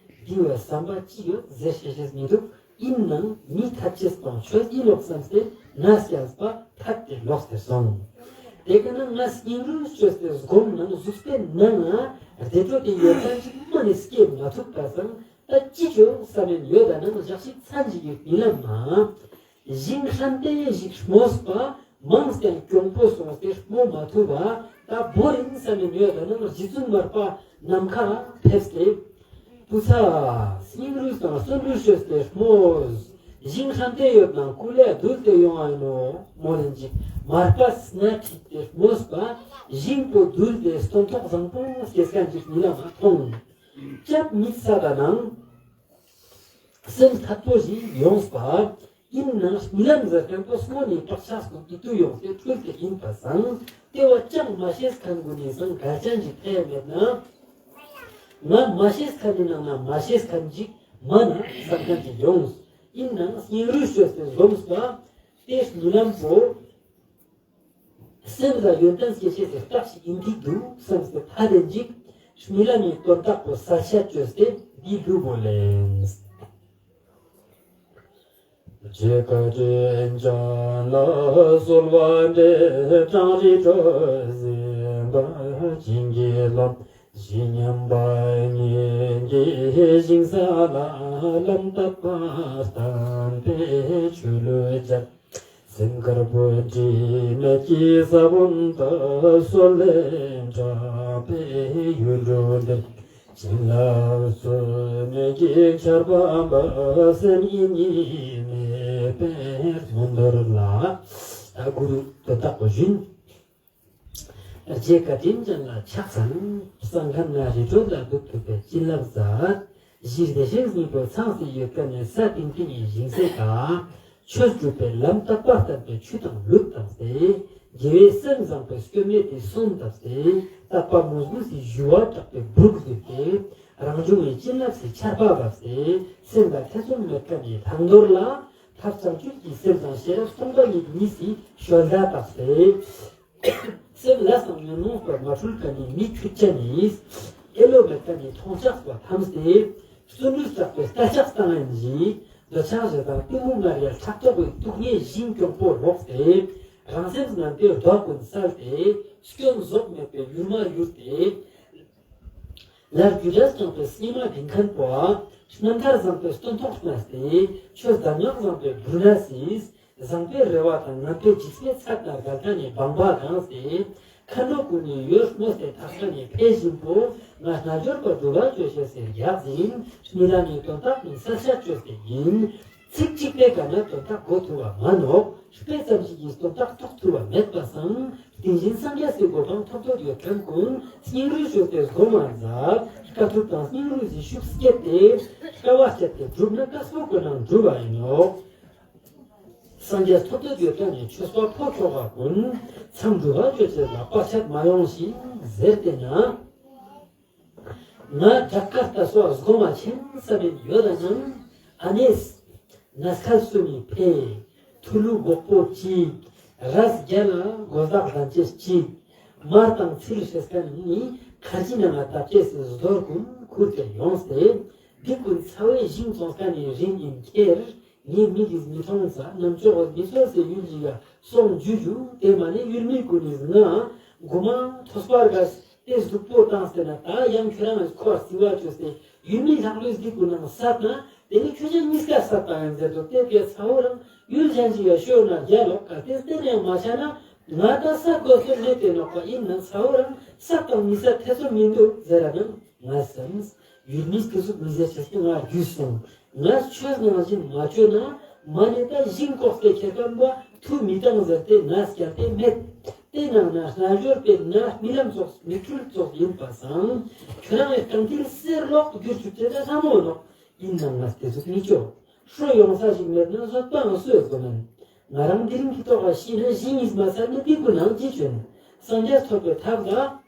འདི་བའི་བསམ་པ་ཅི་ཡོད་ཟེར་ཤེས་ཤེས་མི་འདུག་ཡིན་ནང་མི་ཐབས་ཅེས་དང་ཆོས་ཡིན་ལོག་བསམ་སྟེ་ན་སྐྱལ་པ་ཐབས་དེ་ལོག་སྟེ་སོང་། དེ་ག་ན་ང་སྙིང་རུས་བཅོས་ཏེ་སྒོམ་ནང་གཟུགས་པའི་ནང་ང་བདེ་འགྲོ་དེ་ཡོད་ཙང་ཅིག་མ་ནི་སྐྱེ་མ་ཐུབ་པ་སང་ད་ཅི་བྱོས་བསམ་ཡོད་ད་ནང་ཞག་ཞིག་ཚན་ཅིག་ཡོད་ཡིན་ལ་མ། ཞིང་ཧྲན་ཏེ་ཞིག་རྨོས་པ་མང་སྟེ་གྱོང་པོ་སོང་སྟེ་རྨོ་མ་ཐུབ་པ་ད་བོ་རིང་ས་མི་མྱོས་ད་ནང་རྗེ་བཙུན་མར་པ་ནམ་མཁའ་ཕེབས་ཏེ། བུ་ཚ། སྙིང་རུས་དང་བརྩོན་འགྲུས་བཅོས་ཏེ་རྨོས། ཞིང་ཧྲན་ཏེ་ཡོད་ན་སྐུ་ལས་འདུལ་ཏེ་ཡོང་ཨ་ནོ་མོ་ལན་ཅིག་མར་པ་སྣ་ཁྲིད་དེ་རྨོས་པ་ཞིང་པོ་འདུལ་ཏེ་སྟོན་ཐོག་བཟང་པོ་སྐྱེས་མཁན་ཅིག་ཉིད་ལ་མ་མཐོང་། སྐྱབས་མི་ས་ད་ནང་། སེམས་ཐག་པོ་ཞིག་ཡོངས་པ། ཡིན་ནང་རྨི་ལམ་ཟེར་མཁན་པོ་སྔོན་ནས་བྲག་ཆགས་སུ་དེ་དུ་ཡོངས་ཏེ་འཁྲུལ་ཏེ་ཡིན་པ་སང་། དེ་བ་ཅང་མ་ཤེས་མཁན་ཀུན་ནས་སང་གལ་ཅན་ཞིག་ཐེ་མེད་ན། ང་མ་ཤེས་མཁན་ནི་ནང་ན་མ་ཤེས་མཁན་ཞིག་མ་ན་བསམ་མཁན་ཞིག་ཡོངས། ཡིན་ནང་སྙིང་རུས་བཅོས་ཏེ་འཛོམས་པ། དེ་རྨི་ལམ་པོ། སེམས་ལ་ཡོན་ཏན་སྐྱེ་ཤེས་སུ་རྟགས་ཤིག་ཡིན་གྱི་འདུག་བསམ་སྟེ་ཐ་དད་ཅིག་རྨི་ལམ་གྱི་དོན་དག་པོ་གསལ་བཤད་བཅོས་ཏེ་འདི་འདུག་གོ་ལེན། རྗེ་བཀའ་དྲིན་ཅན་ལ་གསོལ་བ་འདེབས། གྲངས་རིག་གྲོལ་ཟིན་པ་བྱིན་གྱིས་རློབས། ཇི་སྙམ་པ་ངེད་ཀྱི་ཞིང་ས་ལ། ལམ་དག་པར་བསྟན་པའི་ཆོས་ལུས་སྦྱར། སེམས་དཀར་པོ་དྲི་མེད་ཀྱི་ས་བོན་དུ། གསོལ་ལེན་གྲགས་པའི་ཡུལ་དུ་འདིར། བྱིན་རླབས་ཚོགས་མེད་ཀྱི་ཆར་པ་འབབ། སེམས་ཡེངས་གཉིས་མེད་པའི་མཚོན་དོར་ལ། ད་གུ་རུ་དོན་དག་པོ་བཞིན། རྗེ་བཀའ་དྲིན་ཅན་ལ་ཕྱག་འཚལ། གསང་ཁང་ན་རི་ཁྲོད་ལ་འདུག་ཐུབ་པའི་བྱིན་རླབས་མཛད། གཞི་བདེ་གཤེགས་སྙིང་པོ་ཚང་སྟེ་ཡོད་མཁན་ནི་ས་ཏིང་ཏིང་ཡི་ཞིང་སའི་ཀ་ཆོས་སྒྲུབ་པའི་ལམ་དག་པ་བསྟན་པའི་ཆུ་དང་ལུད་བཏང་སྟེ། དགེ་བའི་སེམས་བཟང་པོའི་སྐྱོན་མེད་དེ་སོན་བཏབ་སྟེ། དད་པ་མོས་གུས་སི་ཞུ་བ་དྲག་པའི་སྦུག་བཟོས་ཏེ། རང་བྱུང་བའི་བྱིན་རླབས་སི་ཆར་པ་བབས་ཏེ། སེམས་ལ་ཐེ་ཚོམ་མེད་མཁན་ནི་བླང་དོར་ལ། ཐབས་བྱང་ཆུབ་ཀྱི་སེམས་དང་ཤེས་རབ་སྟོང་པ་ཉིད་གཉིས་སི་ཞོལ་ཟླ་བཏབ་སྟེ། སེམས་ལས་དང་ཉོན་མོངས་པ་མ་འཁྲུལ་མཁན་ནི་མི་ཁྱུ་ཅན་ནི། ཨེ་ལོ་མེད་མཁན་ནི་མཐོང་ཆགས་པ་ཐམས་ཏེ། བརྩོན་འགྲུས་དྲག་པའི་རྟ་ལྕག་བཏང་ཡིན་གྱི། འདོད་ཆགས་ཞེ་སྡང་གཏི་མུག་ལྔ་ཡི་ཕྲག་དོག་གི་དུག་ལྔའི་ཞིང་གྱོང་པོ་ལོག་སྟེ། རང་སེམས་ངན་པའི་རྡོ་ཀུན་བསལ་ཏེ། སྐྱོན་ཟོག་མེད་པའི་ཡུར་མ་ཡུར་ཏེ། ལར་རྒྱུ་འབྲས་དྲངས་པའི་སྙེ་མ་ལྡིང་མཁན་པོ། རྣམ་ཐར་བཟང་པོའི་སྟོན་ཐོག་གནས་ཏེ། ཆོས་གདམས་ངག་བཟང་པོའི་འབུལ་ན་སྲིད། བཟང་པོའི་རེ་བ་དང་ངན་པའི་འཇིགས་པའི་ཚད་དང་འགལ་མཁན་ནི་བང་པ་གང་སྟེ། མཁའ་འགྲོ་ཀུན་ནི་ཡོད་སྨོས་ཏེ་ཐག་ཆོད་ནས་འཕེལ་བཞིན་པོ། ང་རྣལ་འབྱོར་པ་སྒྲུབ་པ་སྤྱོད་བྱེད་ཟེར་རྒྱག་ཟིན། རྨི་ལམ་ནི་དོན་དག་ནི་གསལ་བཤད་བཅོས་ཏེ་ཡིན། ཚིག་གཅིག་པའི་སྒང་ན་དོན་དག་གོ་ཐུབ་པ་མ་ནོག་དཔེ་ཙམ་ཞིག་གིས་དོན་དག་རྟོགས་ཐུབ་པ་མེད་པ་སང་། དེ་བཞིན་སངས་རྒྱས་སི་གོ་འཕང་ཐོབ་འདོད་ཡོད་མཁན་ཀུན། སྙིང་རུས་ཞུས་ཏེ་སྒོམ་མ་མཛད། དཀའ་ཐུབ་དང་སྙིང་རུས་ཀྱི་ཤུགས་བསྐྱེད་དེ། དཀའ་བ་སྤྱད་དེ་བསྒྲུབས་ན་དཀའ་སྤོ་ཀུན་ནང་འགྲུབ་པ་ཡིན་ནོ། སངས་རྒྱས་ཐོབ་འདོད་ཡོད་མཁན་ནི་ཆོས་པ་ཕོ་ཁྱོ་ག་ཀུན། མཚམས་སྒྲུབ་པ་སྤྱོད་ཚེ་ལ་བར་ཆད་མ་ཡོང་ཞིང་ཟེར་ཏེ་ན། ང་བྲག་དཀར་ལྟ་སོགས་སྒོམ་མ་ཆེན་ས་མེད་ཡོད་ན་ཡང་། ཨ་ནེས། ནས་ཁ་སུ་མི་ཕེ། ཐུ་ལུ་གོག་པོ་གཅིག་རས་རྒྱ་ལ་མགོ་ཟག་དམ་ཅེས་གཅིག་མར་དང་ཚིལ་ཧྲེས་ཁན་ནི་ཁར་ཇི་ནང་ལ་བཏབ་ཅེས་སི་ཟོར་ཀུན་ཁུར་ཏེ་ཡོངས་ཏེ། འདི་ཀུན་ཚ་བའི་ཞིང་བཙོང་ཁན་ནི་རིན་ཨིན་ཁྱེར། ངའི་མིག་གིས་མི་མཐོང་ས་རྣམ་ཅོག་མི་སོ་སའི་ཡུལ་ཞིག་ལ་སོང་འཇུ་འཇུ། དེ་མ་ནི་ཡུལ་མི་ཀུན་ནི་ང་མགོ་མ་ཐོས་པར་དགའ་སྟེ་གཟུགས་པོ་བཏང་སྟེ་ན། ད་ཡང་ཁྱོད་རང་ངི་ཁོར་སི་བ་བཅོས་ཏེ་ཡུལ་མི་ལྷག་ལུས་འདི་ཀུན་ནང་བསད་ན། དེ་ནི་ཁྱོད་ཅག་གཉིས་ཀ་བསད་པ་ཡང་ཟེར་དོ། དེ་དེ་ཚ་བོ་རང་ཡུལ་གཞན་ཞིག་ལ་ཤོར་ན་རྒྱལ་ལོག་ག་དེ་དེ་ནས་མ་ཆ་ན་ང་ད་བསད་དགོས་སོ་མེད་དེ་ནོག་པ་ཡིན་ན་ཚ་བོ་རང་བསད་དང་མི་བསད་ཐེ་ཚོམ་མི་འདུག་ཟེར་ར་ནང་ང་སེམས། ཡུལ་མིས་དེ་ཟུག་མི་ཟེར་ཆེས་ཏེ་ང་རྒྱུས་སོང་། ང་ཆོས་ནང་བཞིན་མ་བཅོས་ན། མ་ནི་ད་ཞིང་ལྐོག་སྟེ་ཁྱེར་ཀམ་པ་ཐུ་མི་བཏང་ཟེར་ཏེ་ནས་བསྐྱལ་ཏེ་མེད། དེ་ནང་ན་རྣལ་འབྱོར་པའི་ན་རྨི་ལམ་ཙོགས་མིག་འཕྲུལ་ཙོགས་ཡིན་པ་སང་། ཁྱོད་རང་ངི་རྐང་མཐིལ་གསེར་ལོག་གྱུར་བཅུག་ཅེས་ད་ལྷ་མོ་ནོག་ཡིན་ནང་ང་དེ་ཟུག་མི་བཅོ། ཧྲོ་ཡོང་ས་ཞིག་མེད་ན་བཟོད་པའང་སུས་དགོས་མིན། ང་རང་འདི་རིང་གི་ཐོག་ལ་ཤི་ན་ཞིང་ཡིན་མ་ཚར་ན་འདི་ཀུན་ནང་ཅི་བྱོན། སངས་རྒྱས་ཐོབ་པའི་ཐབས་ལ།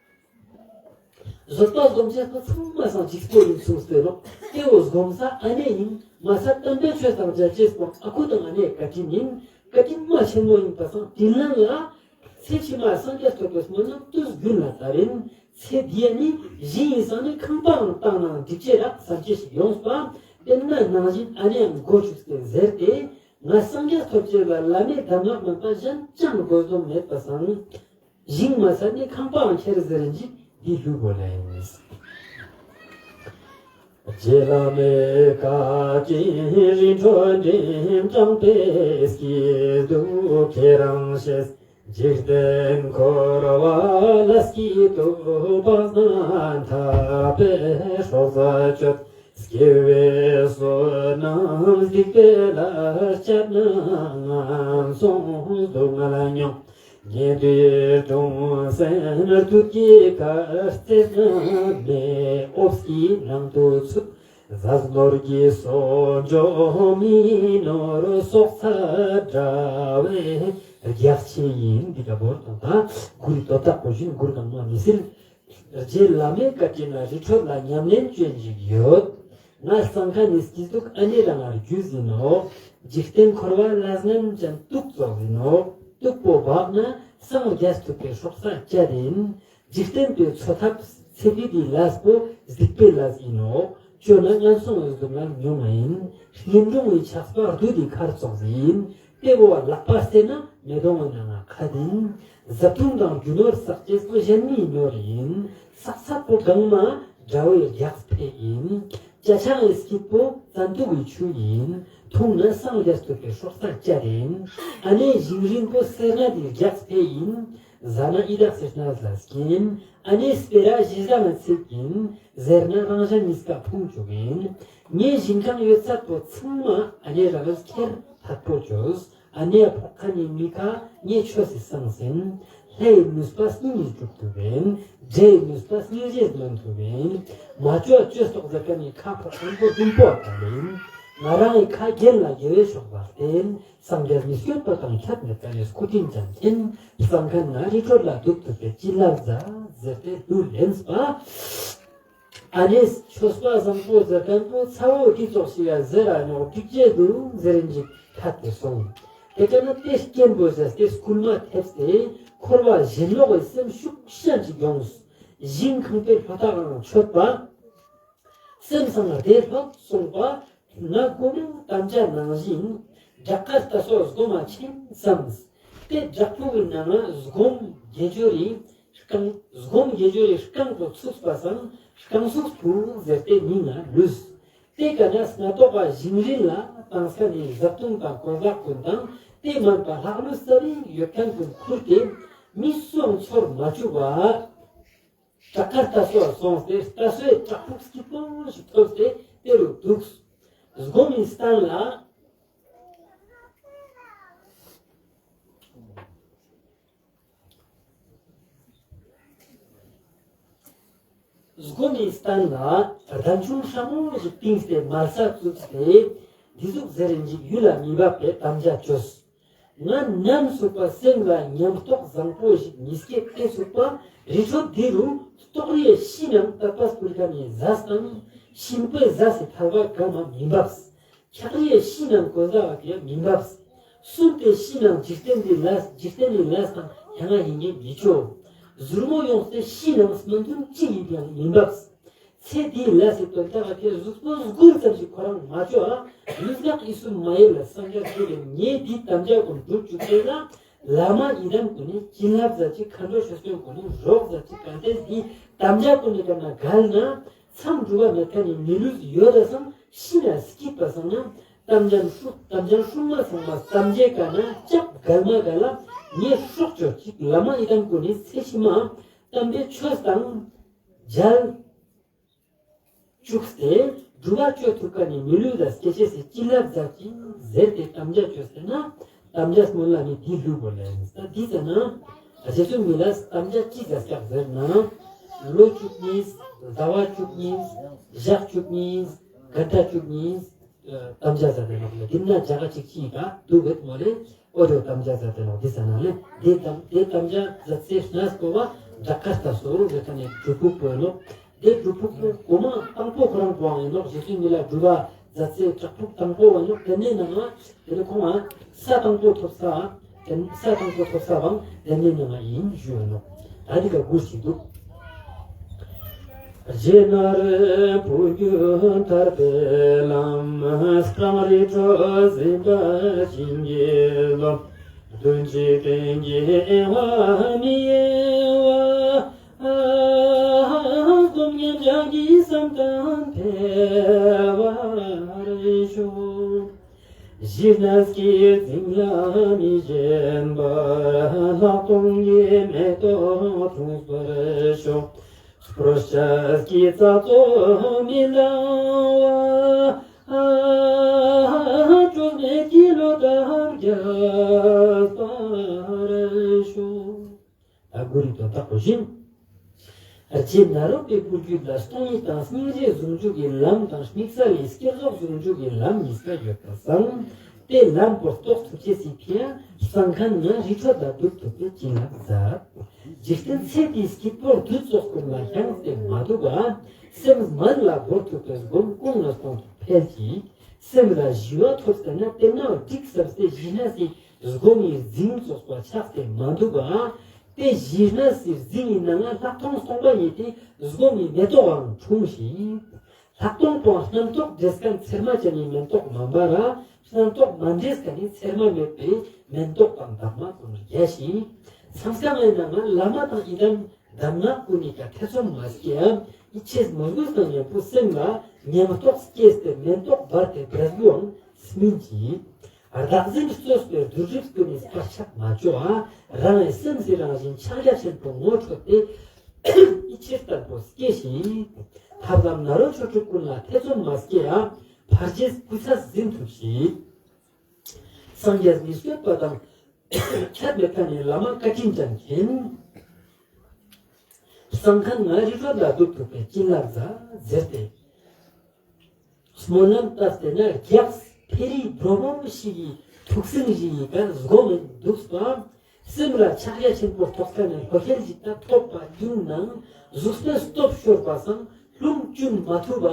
བཟོད་པ་སྒོམ་བྱེད་པ་ཚང་མ་སང་འཇིགས་པོ་ཡིན་གསུངས་ཏེ་ནོག་སྐྱེ་བོ་སྒོམ་ས་ཨ་ནེ་ཡིན་མ་ས་བསྟན་པའི་ཆོས་དང་མཇལ་ཅེས་པོ་ཨ་ཁུ་དང་ཨ་ནེ་བཀའ་དྲིན་ཡིན། བཀའ་དྲིན་མ་ཆེན་མོ་ཡིན་པ་སང་དྲིན་ལན་ལ། ཚེ་ཕྱི་མ་སངས་རྒྱས་ཐོབ་པའི་སྨོན་ལམ་དུས་རྒྱུན་ལ་དར་ཡིན། ཚེ་འདི་ཡ་ནི་གཞི་ཡིན་སང་ནི་ཁང་པའང་བཏང་ནའང་འགྲིག་ཅེས་རག་བསམ་ཅེས་ཤིག་ཡོངས་པ། དཔེར་ན་ནང་བཞིན་ཨ་ནེ་ཡང་མགོ་ཆུགས་ཏེ་ཟེར་ཏེ། ང་སངས་རྒྱས་ཐོབ་ཅེས་ལ་བླ་མའི་གདམས་ངག་མིན་པ་གཞན་ཅང་དགོས་དོན་མེད་པ་སང་། ཞིང་མ་ཟད་ནས་ཁང་པའང་ཁྱེར་ཟེར་འཇིག་འདི་ལུས་པོ་ལ་ཡིན། རྗེ་བླ་མའི་བཀའ་དྲིན་རི་ཁྲོད་འགྲིམ་དྲངས་པའི་སྐྱིད་སྡུག་ཁྱེད་རང་ཤེས། འཇིག་རྟེན་འཁོར་བ་ལ་སྐྱིད་སྡུག་བག་ཟོན་འཐབ་པའི་སྲོག་རྩ་གཅོད། སྐྱེ་བོའི་བསོད་ནམས་སྡིག་པའི་ལས་བསྐྱབས་ན་ངན་སོང་སྡུག་བསྔལ་མྱོང་། ཉན་ཐོས་ཀུན་སེམས་བདུད་ཀྱི་གར་རྩེ་མེ་འོབས་ཀྱི་ནང་དུ་ཚུད། ཟས་ནོར་གྱི་གསོག་འཇོག་མི་ནོར་སྲོག་རྩ་འདྲ་བའི་རྒྱགས་ཆེ་ཡིན། འདི་འདྲ་བོར་དང་དང་གུར་དོ་བདག་གོ་བཞིན་གུར་གང་མ་མི་སྲིད། རྗེ་བླ་མའི་བཀའ་དྲིན་ལ་རི་ཁྲོད་ལ་ཉམས་ལེན་བྱོན་ཞིག་ཡོད། ང་སང་ཁ་ནི་སྐྱིད་སྡུག་ཨ་ནེ་རང་ལ་རྒྱུས་ཡིན་ནོ། འཇིག་རྟེན་འཁོར་བ་ལ་ངན་ཅན་དུག་ཙོགས་ཡིན་ནོ། དུག་པོ་འབག་ན་སངས་རྒྱས་ཐུབ་པའི་སྲོག་རྩ་བཅད་ཡིན། འཇིག་རྟེན་པའི་འཚོ་ཐབས་ཚེ་འདི་འདི་ལས་པོ་སྡིག་པའི་ལས་ཡིན་ནོ། བཅོས་ན་ངན་སོང་བའི་སྡུག་བསྔལ་མྱོང་བ་ཡིན། གཉེན་དྲུང་བའི་ཆགས་པ་བདུད་ཀྱི་མཁར་ཙོགས་ཡིན། ལྟེ་བོ་བ་ལག་པ་བསད་ན་མེ་དོང་བའི་ནང་ང་ཁ་དིན། བཟའ་བཏུང་དང་རྒྱུ་ནོར་བསགས་ཅེས་པོ་གཞན་མིའི་ནོར་ཡིན། བསགས་ཚད་པོ་གང་མ་དགྲ་བོའི་རྒྱགས་ཕེ་ཡིན། ཅ་ཆང་གི་སྐྱིད་པོ་བཙན་དུག་གི་ཆུ་ཡིན། འཐུང་ན་སངས་རྒྱས་ཐུབ་པའི་སྲོག་རྩ་བཅད་ཡིན། ཨ་ནེ་ཞིང་རིན་པོ་སེར་སྣ་དེའི་རྒྱགས་ཕེ་ཡིན། ཟ་ན་ཡི་དྭགས་སེར་སྣ་ཟ་སྐྱིན། ཨ་ནེ་སྤེ་ར་ཞེ་སྡང་ཚིག་ཡིན། ཟེར་ན་རང་གཞན་གཉིས་ཀ་ཕུང་བཅུག་ཡིན། ངའི་ཞིང་ཁང་ཡོད་ཚད་པོ་ཚང་མ་ཨ་ནེ་རང་ཁྱེར་ཐད་པོ་བཅོས། ཨ་ནེ་ཕོག་ཁ་ནི་མི་ཁ་ངའི་ཆོས་སི་སང་ཟིན། ལྷའི་ནུས་པ་སྙིང་གིས་སྒྲུབ་ཐུབ་ཡིན། འདྲེའི་ནུས་པ་སྙིང་རྗེས་ནོན་ཐུབ་ཡིན། མ་བཅོས་བཅོས་སོགས་ཟེར་ཁ་ནི་ཁ་ཕོག་ཁང་པོ་བདུན་པོ་ཨ་ཡིན། ང་རང་གི་ཁ་རྒྱན་ལ་དགེ་བའི་ཕྱོགས་པ་བསྟེན། སངས་རྒྱས་མི་སྐྱོན་པ་དང་ཁྱད་མེད་པ་ཡི་སྐུ་དྲིན་ཅན་མཁྱེན། གཙང་ཁ་ན་རི་ཁྲོད་ལ་འདུག་ཐུབ་པའི་བྱིན་རླབས་མཛད་ཟེར་ཏེ་གླུ་ལེན་པ། ཨ་ནེས་ཆོས་པ་བཟང་པོ་ཟེར་མཁན་པོ་ཚ་བོ་འདི་ཙོགས་ཤིག་ཡ་ཟེར་ར་ཉོག་སྒྲིག་བྱེད་དུ་ཟེར་འཇིག་ཐད་དེ་སོང་། དེ་ཀ་ན་དེ་སྐྱེན་པོ་ཟེར་ཏེ་སྐུལ་མ་ཐེབས་ཏེ་འཁོར་བ་གཞན་ལོག་གི་སེམས་ཤུགས་ཤན་ཅིག་ཡོངས། ཞིང་ཁང་པའི་ལྷོ་ཐག་ངང་ཆོད་པ། སེམས་སང་བདེ་ལྷོད་སོང་བ། ང་དགོང་མོ་དམ་བཅའ་ནང་བཞིན་བྲག་དཀར་རྟ་སོགས་སྒོམ་མ་ཆེན་བསམས། དེ་བྲག་ཕུག་གི་ནང་ང་སྒོམ་དགེ་སྦྱོར་རེ་རྐང་། སྒོམ་དགེ་སྦྱོར་རེ་རྐང་པོ་ཚུགས་པ་སང་རྐང་ཚུགས་ཕུག་ཟེར་ཏེ་མིང་ང་ལུས། དེ་ག་ན་སྣ་ཐོག་པ་ཞིང་རིན་ལ་བཏང་ས་ནས་བཟའ་བཏུང་དང་གོས་ལག་ཀུན་དང་དེ་མན་པ་ལྷག་ལུས་ས་རིན་ཡོད་མཁན་ཀུན་ཁུར་ཏེ་མི་སུའང་ཚོར་མ་བཅུག་པ། བྲག་དཀར་རྟ་སོགས་སོང་སྟེ་རྟ་སོའི་བྲག་ཕུག་སྐྱིད་པོ་ཞིག་ཐོབ་སྟེ་དེ་རུ་འདུག་སྒོམ་མི་སྟན་ལ། སྒོམ་མི་སྟན་ལ་གདན་ཆུང་ཧྲ་མོ་ཞིག་བཏིང་སྟེ་མལ་ས་བཙུགས་ཏེ་འདི་ཟུག་ཟེར་ཅིག་ཡུལ་ལ་མི་འབབ་པའི་དམ་བཅའ་བཅོས། ང་ཉམས་སུ་པ་སེམས་ལ་ཉམས་རྟོགས་བཟང་པོ་ཞིག་མི་སྐྱེ་སྟེ་ཚུགས་པ་རི་ཁྲོད་འདི་རུ་ལྟོགས་རིའི་ཤིང་རྣམས་དད་པ་སྤུལ་ཁ་ནས་ཟས་དང་ཤིང་བུས་ཟས་སི་ཐལ་བ་གང་མ་མི་འབབས། འཁྱག་རིའི་ཤིང་རྣམས་གོས་ཟ་བ་དེ་མི་འབབས། གསུམ་སྟེ་ཤིང་རྣམས་འཇིག་རྟེན་འདི་ལས་འཇིག་རྟེན་ནི་ལས་དང་ཡ་ང་ཡིན་ངེས་མི་ཆོག་ཟུར་མོ་ཡོངས་ཏེ་ཤིང་རྣམས་སྨོན་འདུན་གཅིག་ཡིན་ཡང་མི་འབབས། ཚེ་འདིའི་ལས་སུ་དོན་དག་གི་གཟུགས་པོ་སྒུལ་ཙམ་ཞིག་ཁོ་རང་མ་ཆོག་ཨ། ལུས་ངག་ཡིད་གསུམ་མ་ཡལ་ལ་སངས་རྒྱས་ཀྱི་ལས་ངས་འདི་དམ་བཅའ་ཀུན་སྒྲུབ་བཅུག་པས་ན། བླ་མ་ཡི་དམ་ཀུན་ནི་བྱིན་རླབས་ཟ་ཅིག་མཁའ་འགྲོ་ཆོས་སྐྱོང་ཀུན་ནི་རོགས་ཟ་ཅིག་གལ་ཏེ་འདི་དམ་བཅའ་ཀུན་ནི་ཀ་ན་འགལ་ན། མཚམས་སྒྲུབ་པ་མེད་མཁན་ནི་མི་ལུས་ཡོད་ལ་སང་ཤི་ན་སྐྱིད་པ་སང་ན། དམ་ཅན་ཧྲུག་དམ་ཅན་ཧྲུག་མ་སང་མ་དམ་བཅའ་ཀ་ན་ལྕགས་འགལ་མ་འགལ་ལ་ངས་སྲོག་གཅོད་ཅིག་བླ་མ་ཡི་དམ་ཀུན་ནི་ཚེ་ཕྱི་མ་དམ་པའི་ཆོས་དང་མཇལ་བཅུག་སྟེ་སྒྲུབ་པ་བཅོས་ཐུབ་ཀ་ནི་མི་ལུས་ལ་སྐྱེ་ཆེས་སི་བྱིན་རླབས་ཟ་ཅིག་ཟེར་ཏེ་དམ་བཅའ་བཅོས་ཟེར་ན་དམ་བཅའ་སྨོན་ལམ་ནི་འདི་ལུས་པོ་ལེན་ས་འདི་ཟེར་ན། རྗེ་བཙུན་མི་ལ་དམ་བཅའ་ཅི་ཟ་སྐྱག་ཟེར་ན། ལོ་བཅུ་གཉིས། ཟླ་བ་བཅུ་གཉིས། ཞག་བཅུ་གཉིས། དགའ་ཟླ་བཅུ་གཉིས། དམ་བཅའ་ཟ་དེ་ནོག་ལེ། དེ་ན་བྱ་ག་ཅིག་ཅིག་ག་དུ་བེད་མོ་ལེ། ཨོ་རོ་དམ་བཅའ་ཟ་དེ་ནོག་འདི་ཟ་ན་ལེ། དེ་དམ་དེ་དམ་བཅའ་ཟ་ཚེ་ན་སྐོ་བ་འདྲ་ཁ་ལྟ་སོ་རུ་རེ་ཁ་ནས་གྲུབ་ཕུག་པོ་ནོག་དེ་གྲུབ་ཕུག་པོ་གོ་མ་དང་པོ་ཁོ་རང་པོའང་ཡིན་ནོག་རྗེ་བཙུན་མི་ལ་སྒྲུབ་པ་ཟ་ཚེ་བྲག་ཕུག་དང་པོ་བ་ནོག་དེ་ནས་ནང་ང་དེ་ནས་ཁོང་ང་ས་དང་པོ་ཐོབ་ས། དེ་ས་དང་པོ་ཐོབ་ས་བང་དེ་ནས་ནང་ང་ཡིན་ཞུ་ཡོད་ནོག་ད་འདི་ག་གུར་ཞིག་འདུག་རྗེ་ནར་བུ་རྒྱུད་ཐར་པའི་ལམ། རྐང་རིགས་ཁྲོད་ཟིན་པ་བྱིན་གྱིས་རློབས། མདུན་གྱི་སྟེང་གི་དབང་མི་གཡེང་བ། སྒོམ་ཉམས་བྱང་གི་བསམ་དང་འཕེལ་བར་ཤོག་གཞི་གནས་ཀྱི་རྫིང་ལ་མི་ཞེན་པར། ལྷག་མཐོང་གི་མེ་ཏོག་འཁྲུངས་པར་ཤོག་སྤྲོ་བྱེད་ཀྱི་རྩྭ་ཚོགས་མི་ལང་བ། སྤྲོས་མེད་ཀྱི་བློ་གྲགས་རྒྱས་པར་ཤོག་ད་གུ་རུ་དོན་དག་གོ་བཞིན། རྗེ་ནཱ་རོ་པའི་སྐུ་རྒྱུད་ལ་སྟོང་ཉིད་དང་སྙིང་རྗེ་ཟུང་འཇུག་གི་ལམ་དང་དམིགས་བསལ་ལས་བསྐྱེད་རྫོགས་ཟུང་འཇུག་གི་ལམ་གཉིས་ཀ་ཡོད་པ་སང་། དེ་ལམ་པོ་རྟོགས་ཐུབ་ཅེས་སི་ཕི་ཡ་སང་ཁན་ང་རི་ཁྲོད་ལ་འདུག་ཐུབ་པའི་བྱིན་རླབས་མཛད། འཇིག་རྟེན་ཚེ་འདིའི་སྐྱིད་པོ་བདུད་ཚོགས་ཀུན་ལ་ཤངས་ཏེ་མ་འདུག་པ། སེམས་མན་ལ་སྒོར་ཐུབ་པའི་སྒོམ་ཀུན་ལ་གཏོང་ཐུབ་འཕེལ་གྱིས། སེམས་ལ་ཞི་བ་ཐོབ་ཟེར་ན་དེ་ན་འགྲིག་ཟབ་སྟེ་ཞི་གནས་སི་སྒོམ་ཡི་རྫིང་ཙོགས་པ་ཆགས་ཏེ་མ་འདུག་པ། དེ་ཞི་གནས་སི་རྫིང་ཡི་ནང་ང་ལྷག་མཐོང་སྟོང་པ་ཉིད་དེ་སྒོམ་ཡི་མེ་ཏོག་འང་འཁྲུངས་ཤིང་། ལྷག་མཐོང་པོ་རྣམ་རྟོག་འདྲེས་མཁན་ཚེར་མ་ཅན་ནི་མེན་ཏོག་མ་འབར་ར། རྣམ་རྟོག་མ་འདྲེས་མཁན་ནི་ཚེར་མ་མེད་པའི་མེན་ཏོག་དང་འདབ་མ་ཀུན་རྒྱས་ཤིང་། མཚམས་སྐྱ་ངའི་ནང་ང་བླ་མ་དང་ཡི་དམ་གདམས་ངག་ཀུན་ནི་ཀ་ཐེ་ཚོམ་མ་སྐྱེའམ། ཡིད་ཆེས་མ་དགོས་དང་ཉམ་པོ་སེམས་ལ་ཉམས་རྟོགས་སྐྱེས་ཏེ་མེན་ཏོག་འབར་ཏེ་འབྲས་བུའང་སྨིན་གྱིས། བདག་འཛིན་རྩོད་པའི་བདུད་རིགས་ཀུན་ནི་བར་ཆད་མ་བཅོ་ཨ། རང་ཡི་སེམས་སི་རང་བཞིན་ཕྱག་རྒྱ་ཆེན་པོ་ངོ་འཕྲོད་དེ། ཡིད་ཆེས་བརྟན་པོ་སྐྱེ་ཞིང་། ཐབས་ལམ་ནཱ་རོ་ཆོས་དྲུག་ཀུན་ལ་ཐེ་ཚོམ་མ་སྐྱེ་ཡང་། ཕར་རྗེས་སྐུ་ཚེ་ཟིན་ཐུབ་ཤིང་། སངས་རྒྱས་མི་བསྐྱོད་པ་དང་ཁྱད་མེད་མཁན་ནི་བླ་མ་བཀའ་དྲིན་ཅན་མཁྱེན། སང་ཁན་ང་རི་ཁྲོད་ལ་འདུག་ཐུབ་པའི་བྱིན་རླབས་མཛད་ཟེར་ཏེ། སྨོན་ལམ་བཏབ་སྟེ་ན་རྒྱགས་འཕེལ་རིས་འགྲོ་མང་ཞིག་གི་ཐུགས་སེམས་ཞིག་གི་ག་སྒོམ་འདུག་པ། སེམས་ལ་ཕྱག་རྒྱ་ཆེན་པོ་ཐོགས་ཁ་ནས་ལྷོ་ཁྱེར་ཞིག་ད་ཐོབ་པ་ཡིན་ནང་གཟུགས་པོའི་སྟོབས་ཤོར་བ་སང་ལྷུང་གཅུན་མ་ཐུབ་པ།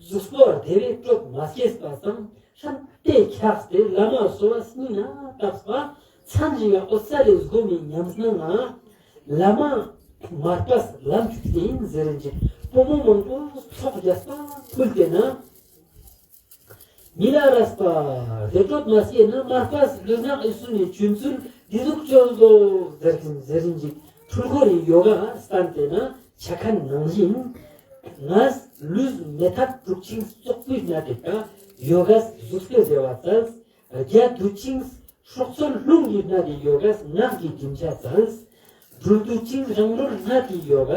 གཟུགས་པོ་བདེ་བའི་སྤྲོད་མ་སྐྱེས་པ་སང་ཧྲན་ཏེ་ཁྱགས་ཏེ་བླ་མ་གསོལ་བ་སྙིང་ན་བཏབ་པ། མཚན་ཞིག་ཡང་ཨོ་ཙ་ལེ་སྒོམ་མི་ཉམས་སྣང་ང་བླ་མ་མར་པས་ལམ་བཅུག་སྟེ་ཡིན་ཟེར་རིན་ཅིག་སྤོ་མོ་མང་པོ་ཚོགས་རྒྱས་པ་ཕུལ་ཏེ་ན། མི་ལ་རས་པ་རེ་ཏོད་མ་སེ་ན་མར་པ་ལུས་ནག་ཨི་སུ་ནི་ཆུན་ཚུལ་འདི་ཟུག་ཅོལ་དོ་ཟེར་གིན་ཟེར་རིན་ཅིག་འཕྲུལ་འཁོར་རི་ཡོ་ག་སྟན་ཏེ་ན་ཆ་ཁན་ནང་བཞིན་ངས་ལུས་མེ་ཐག་དྲུག་ཆིང་བཙོག་པུས་ན་དེ་ཀ་ཡོ་ག་ཟུག་སྤེ་ཟེར་བ་ཙལ། རྒྱ་དུ་ཅིང་སྲོག་རྩོལ་རླུང་གི་སྣ་དེ་ཡོ་ག་ངག་གི་དྲིན་ཆ་ཙལ། སྦྲུལ་དུ་ཅིང་རང་ལོར་སྣ་དེ་ཡོ་ག་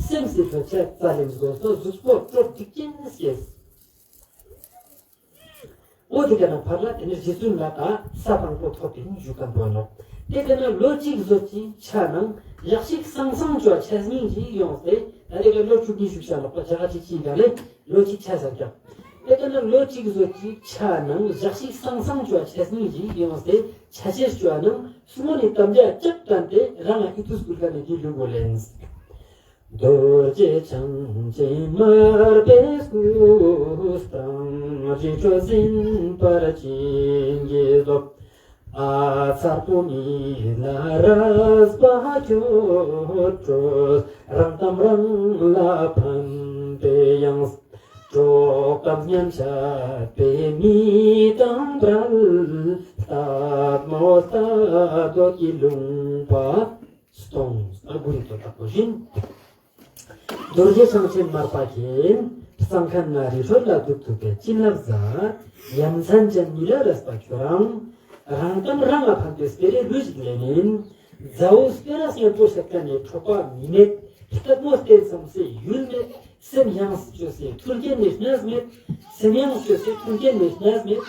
སེམས་སི་ལྷོད་ཆ་ཙལ་ལེམ་སྒོ་སོ་གཟུགས་པོ་སྤྲོ་སྒྲིག་ཅན་སྐྱེས། འོ་དེ་ག་ན་ཕར་ལ་དེ་ནི་རྗེ་བཙུན་ལ་ད་ས་དང་པོ་ཐོབ་པའི་བཞུགས་ཁན་པོ་ནོ། དེ་ག་ན་ལོ་གཅིག་བཟོ་ཅིང་ཆ་ནང་ཡག་ཤིག་སང་སང་ཅོ་ཆ་སྙིང་ཞིག་ཡོང་སྟེ་ད་དེ་ག་ལོ་བཅུ་གཉིས་བཞུགས་ཤ་ལོག་པ་ཇ་ག་ཅིག་ཅིག་ག་ལེ། ལོ་གཅིག་ཆ་ཟག་རྒྱབ། དེ་ལྟར་ན་ལོ་གཅིག་བཟོ་གཅིག་ཆ་ནང་ཞག་ཞིག་སང་སང་ཅོ་ཆ་སྙིང་ཞིག་ཡོངས་ཏེ་ཆ་ཆེར་ཅོ་ནང་སྔོན་ནས་དམ་བཅའ་ལྕགས་དྲན་ཏེ་རང་ལ་ཨི་ཐུ་སྐུལ་ཁ་ནས་འདི་ལུས་དགོས་ལེན། རྡོ་རྗེ་འཆང་ཆེན་མར་པའི་སྐུ་དང་རི་ཁྲོད་ཟིན་པར་བྱིན་གྱིས་རློབས། ཨ་ཚར་པོ་མི་ལ་རས་པ་ཁྱོད་ཁྲོད་རང་དམ་རང་ལ་ཕན་པའི་ཡང་། གྲོགས་དམ་སྙན་ཆད་པའི་མི་དང་བྲལ། སྟག་མོ་ལྟ་རྡོ་གི་ལུང་པ་སྟོང་ས་དགུ་རིག་ཏོ་དག་པོ་བཞིན། རྡོ་རྗེ་འཆང་ཆེན་མར་པ་མཁྱེན། གཙང་ཁ་ན་རི་ཁྲོད་ལ་འདུག་ཐུབ་པའི་བྱིན་རླབས་ཟ། ཡ་མཚན་ཅན་མི་ལ་རས་པ་ཁྱོད་རང་། རང་དམ་རང་ལ་ཕན་པའི་སྤེ་རའི་ལུས་ཤིག་ལེན་ཡིན། མཛའ་བོ་སྤེ་ར་སྙན་པོ་བཤད་མཁན་ནི་འཕྲོག་པ་མི་མེད། སྟག་མོ་བསྟན་སམ་སེ་ཡུལ་མེད། སེམས་ཡངས་སུ་བཅོས་སེ་ཐུར་རྒྱན་ནི་གནས་མེད། སེམས་ཡངས་སུ་བཅོས་སེ་ཐུར་རྒྱན་ནི་གནས་མེད།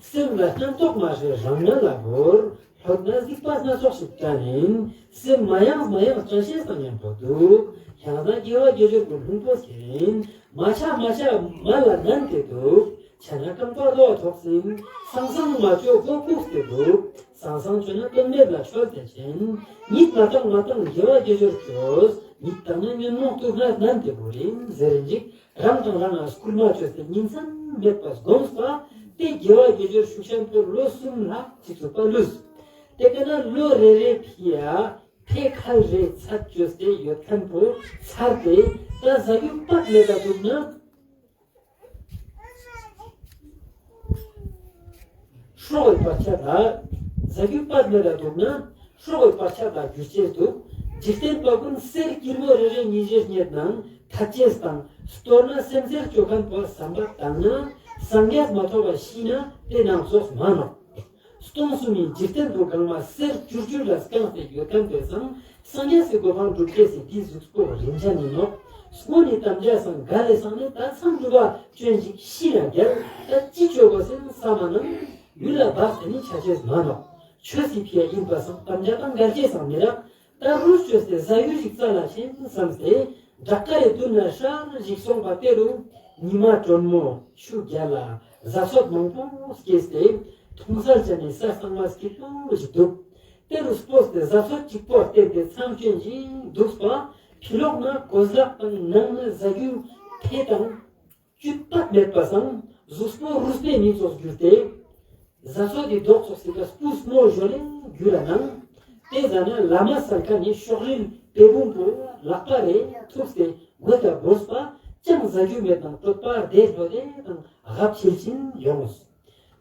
སེམས་ལ་སྙན་ཐོག་མ་ཞེས་རང་ངལ་ལ་བོར། ལྷོད་ན་གཟིགས་པ་སྣ་ཚོགས་ཤིག་དྲན་ཡིན། སེམས་མ་ཡངས་མ་ཡངས་དྲན་ཤེས་དང་མཉམ་པོ་འདུག་ཡང་ན་དགེ་བ་དགེ་སྦྱོར་གྱི་ལྷུན་པོ་ཁྱེར་ཡིན། མ་ཆགས་མ་ཆགས་མ་ལ་ནན་ཏེ་འདུག་ཆ་ན་རྐང་པ་རྡོ་ཐོག་ཟིན། སང་སང་མ་བཅོས་སྒོ་ཀུག་སྟེ་འདུག་སང་སང་བཅོས་ན་སྟོན་མེད་ལ་ཆོད་དེ་ཕྱིན། ཉིད་མ་བཏང་མ་བཏང་དགེ་བ་དགེ་སྦྱོར་བཅོས། ཉིད་བཏང་ན་ཉོན་མོངས་དུག་ལྔ་ནན་ཏེ་བོར་ཡིན་ཟེར་ཡིན་ཅིག་རང་དང་རང་ལ་སྐུལ་མ་བཅོས་ཏེ་ཉིན་མཚན་མེད་པར་བསྒོམས་པ། དེ་དགེ་བ་དགེ་སྦྱོར་ཤུགས་ཆེན་པོ་ལོ་གསུམ་ལྷག་ཅིག་ཚུགས་པ་ལུས། དེ་ལྟ་ན་ལོ་རེ་རེ་ཕི་ཡ་ཕེ་ཁལ་རེ་ཚད་བཅོས་ཏེ་ཡོད་མཁན་པོ་ཚར་ཏེ་ད་ཟ་རྒྱུ་པགས་མེད་ལ་འདུག་ན། སྲོག་གི་བར་ཆད་ལ། ཟ་རྒྱུ་པགས་མེད་ལ་འདུག་ན། སྲོག་གི་བར་ཆད་ལ་འགྱུར་ཆེད་དུ། འཇིག་རྟེན་པ་ཀུན་གསེར་སྐྱིལ་མོ་རེ་རེ་ཉིས་བཞི་རྙེད་ནང་ཐ་ཆད་དང་། སྟོར་ན་སེམས་སེར་བཅོ་མཁན་པོ་བསམ་པ་བཏང་ན། སངས་རྒྱས་མ་ཐོབ་པ་ཤི་ན་དེ་ནང་ཚོགས་མ་ནོག་སྟོང་གསུམ་ཡིན་འཇིག་རྟེན་པོ་གང་མ་གསེར་བཅུར་བཅུར་ལ་བསྐངས་ཏེ་ཡོད་མཁན་པས་སང་སངས་རྒྱས་སི་གོ་འཕང་སྒྲུབ་ཅེས་སི་དེའི་གཟུགས་པོ་རིན་ཆེན་ཡིན་ནོག་སྔོན་ནི་དམ་བཅའ་སང་འགལ་ལས་སང་ནི་ད་མཚམས་སྒྲུབ་པ་སྐྱོན་ཞིག་ཤི་ན་རྒྱལ་ད་ཅི་བཅོ་དགོས་སེམས་བསམ་མ་ནང་ཡུལ་ལ་བབས་ཏེ་ནི་ཆ་ཅེས་མ་ནོག་ཆོས་སི་ཕི་ཡ་ཡིན་པ་སང་དམ་བཅའ་དང་འགལ་ཅེས་སང་མི་རག་ད་རུ་བཅོས་ཏེ་ཟ་ཡུལ་ཞིག་རྩ་ལ་ཆེན་བསམ་སྟེ་བྲག་དཀར་རི་མདུན་ན་ཧྲལ་ཞིག་སོང་པ་དེ་རུ་ཉི་མ་དྲོན་མོ་ཆུ་རྒྱལ་ལ་ཟ་སོད་མང་པོ་སྐྱེས་ཏེ་མཐོང་སར་ཆ་ནས་ས་གཙང་མ་སྐྱིད་པོ་ཞིག་འདུག་དེ་རུ་སྤོས་ཏེ་ཟ་སོད་གཅིག་པོ་བསྟན་ཏེ་མཚམས་སྐྱོན་ཞིག་འདུག་པ་ཕི་ལོག་ན་གོས་ལག་དང་ནང་ན་ཟ་རྒྱུ་ཕེ་དང་། བཅུད་པ་མེད་པ་སང་གཟུགས་པོ་རུས་པའི་མི་ཚོགས་གྱུར་ཏེ། ཟ་སོ་དེ་རྡོག་ཚོགས་སི་ཀ་སྤུ་སྨོ་ཞོ་ལེན་རྒྱུ་ལ་ནང་། དེ་ཟ་ན་བླ་མ་སར་ཁ་ནས་ཤོག་རིལ་པེ་བུང་པོ་ལག་པ་རེ་ཐུགས་ཏེ་དགོད་ད་བོས་པ་ཅང་ཟ་རྒྱུ་མེད་དང་སྟོད་པ་བདེ་ལྷོད་དེ་དང་ཧབ་ཆིལ་ཆིལ་ཡོངས།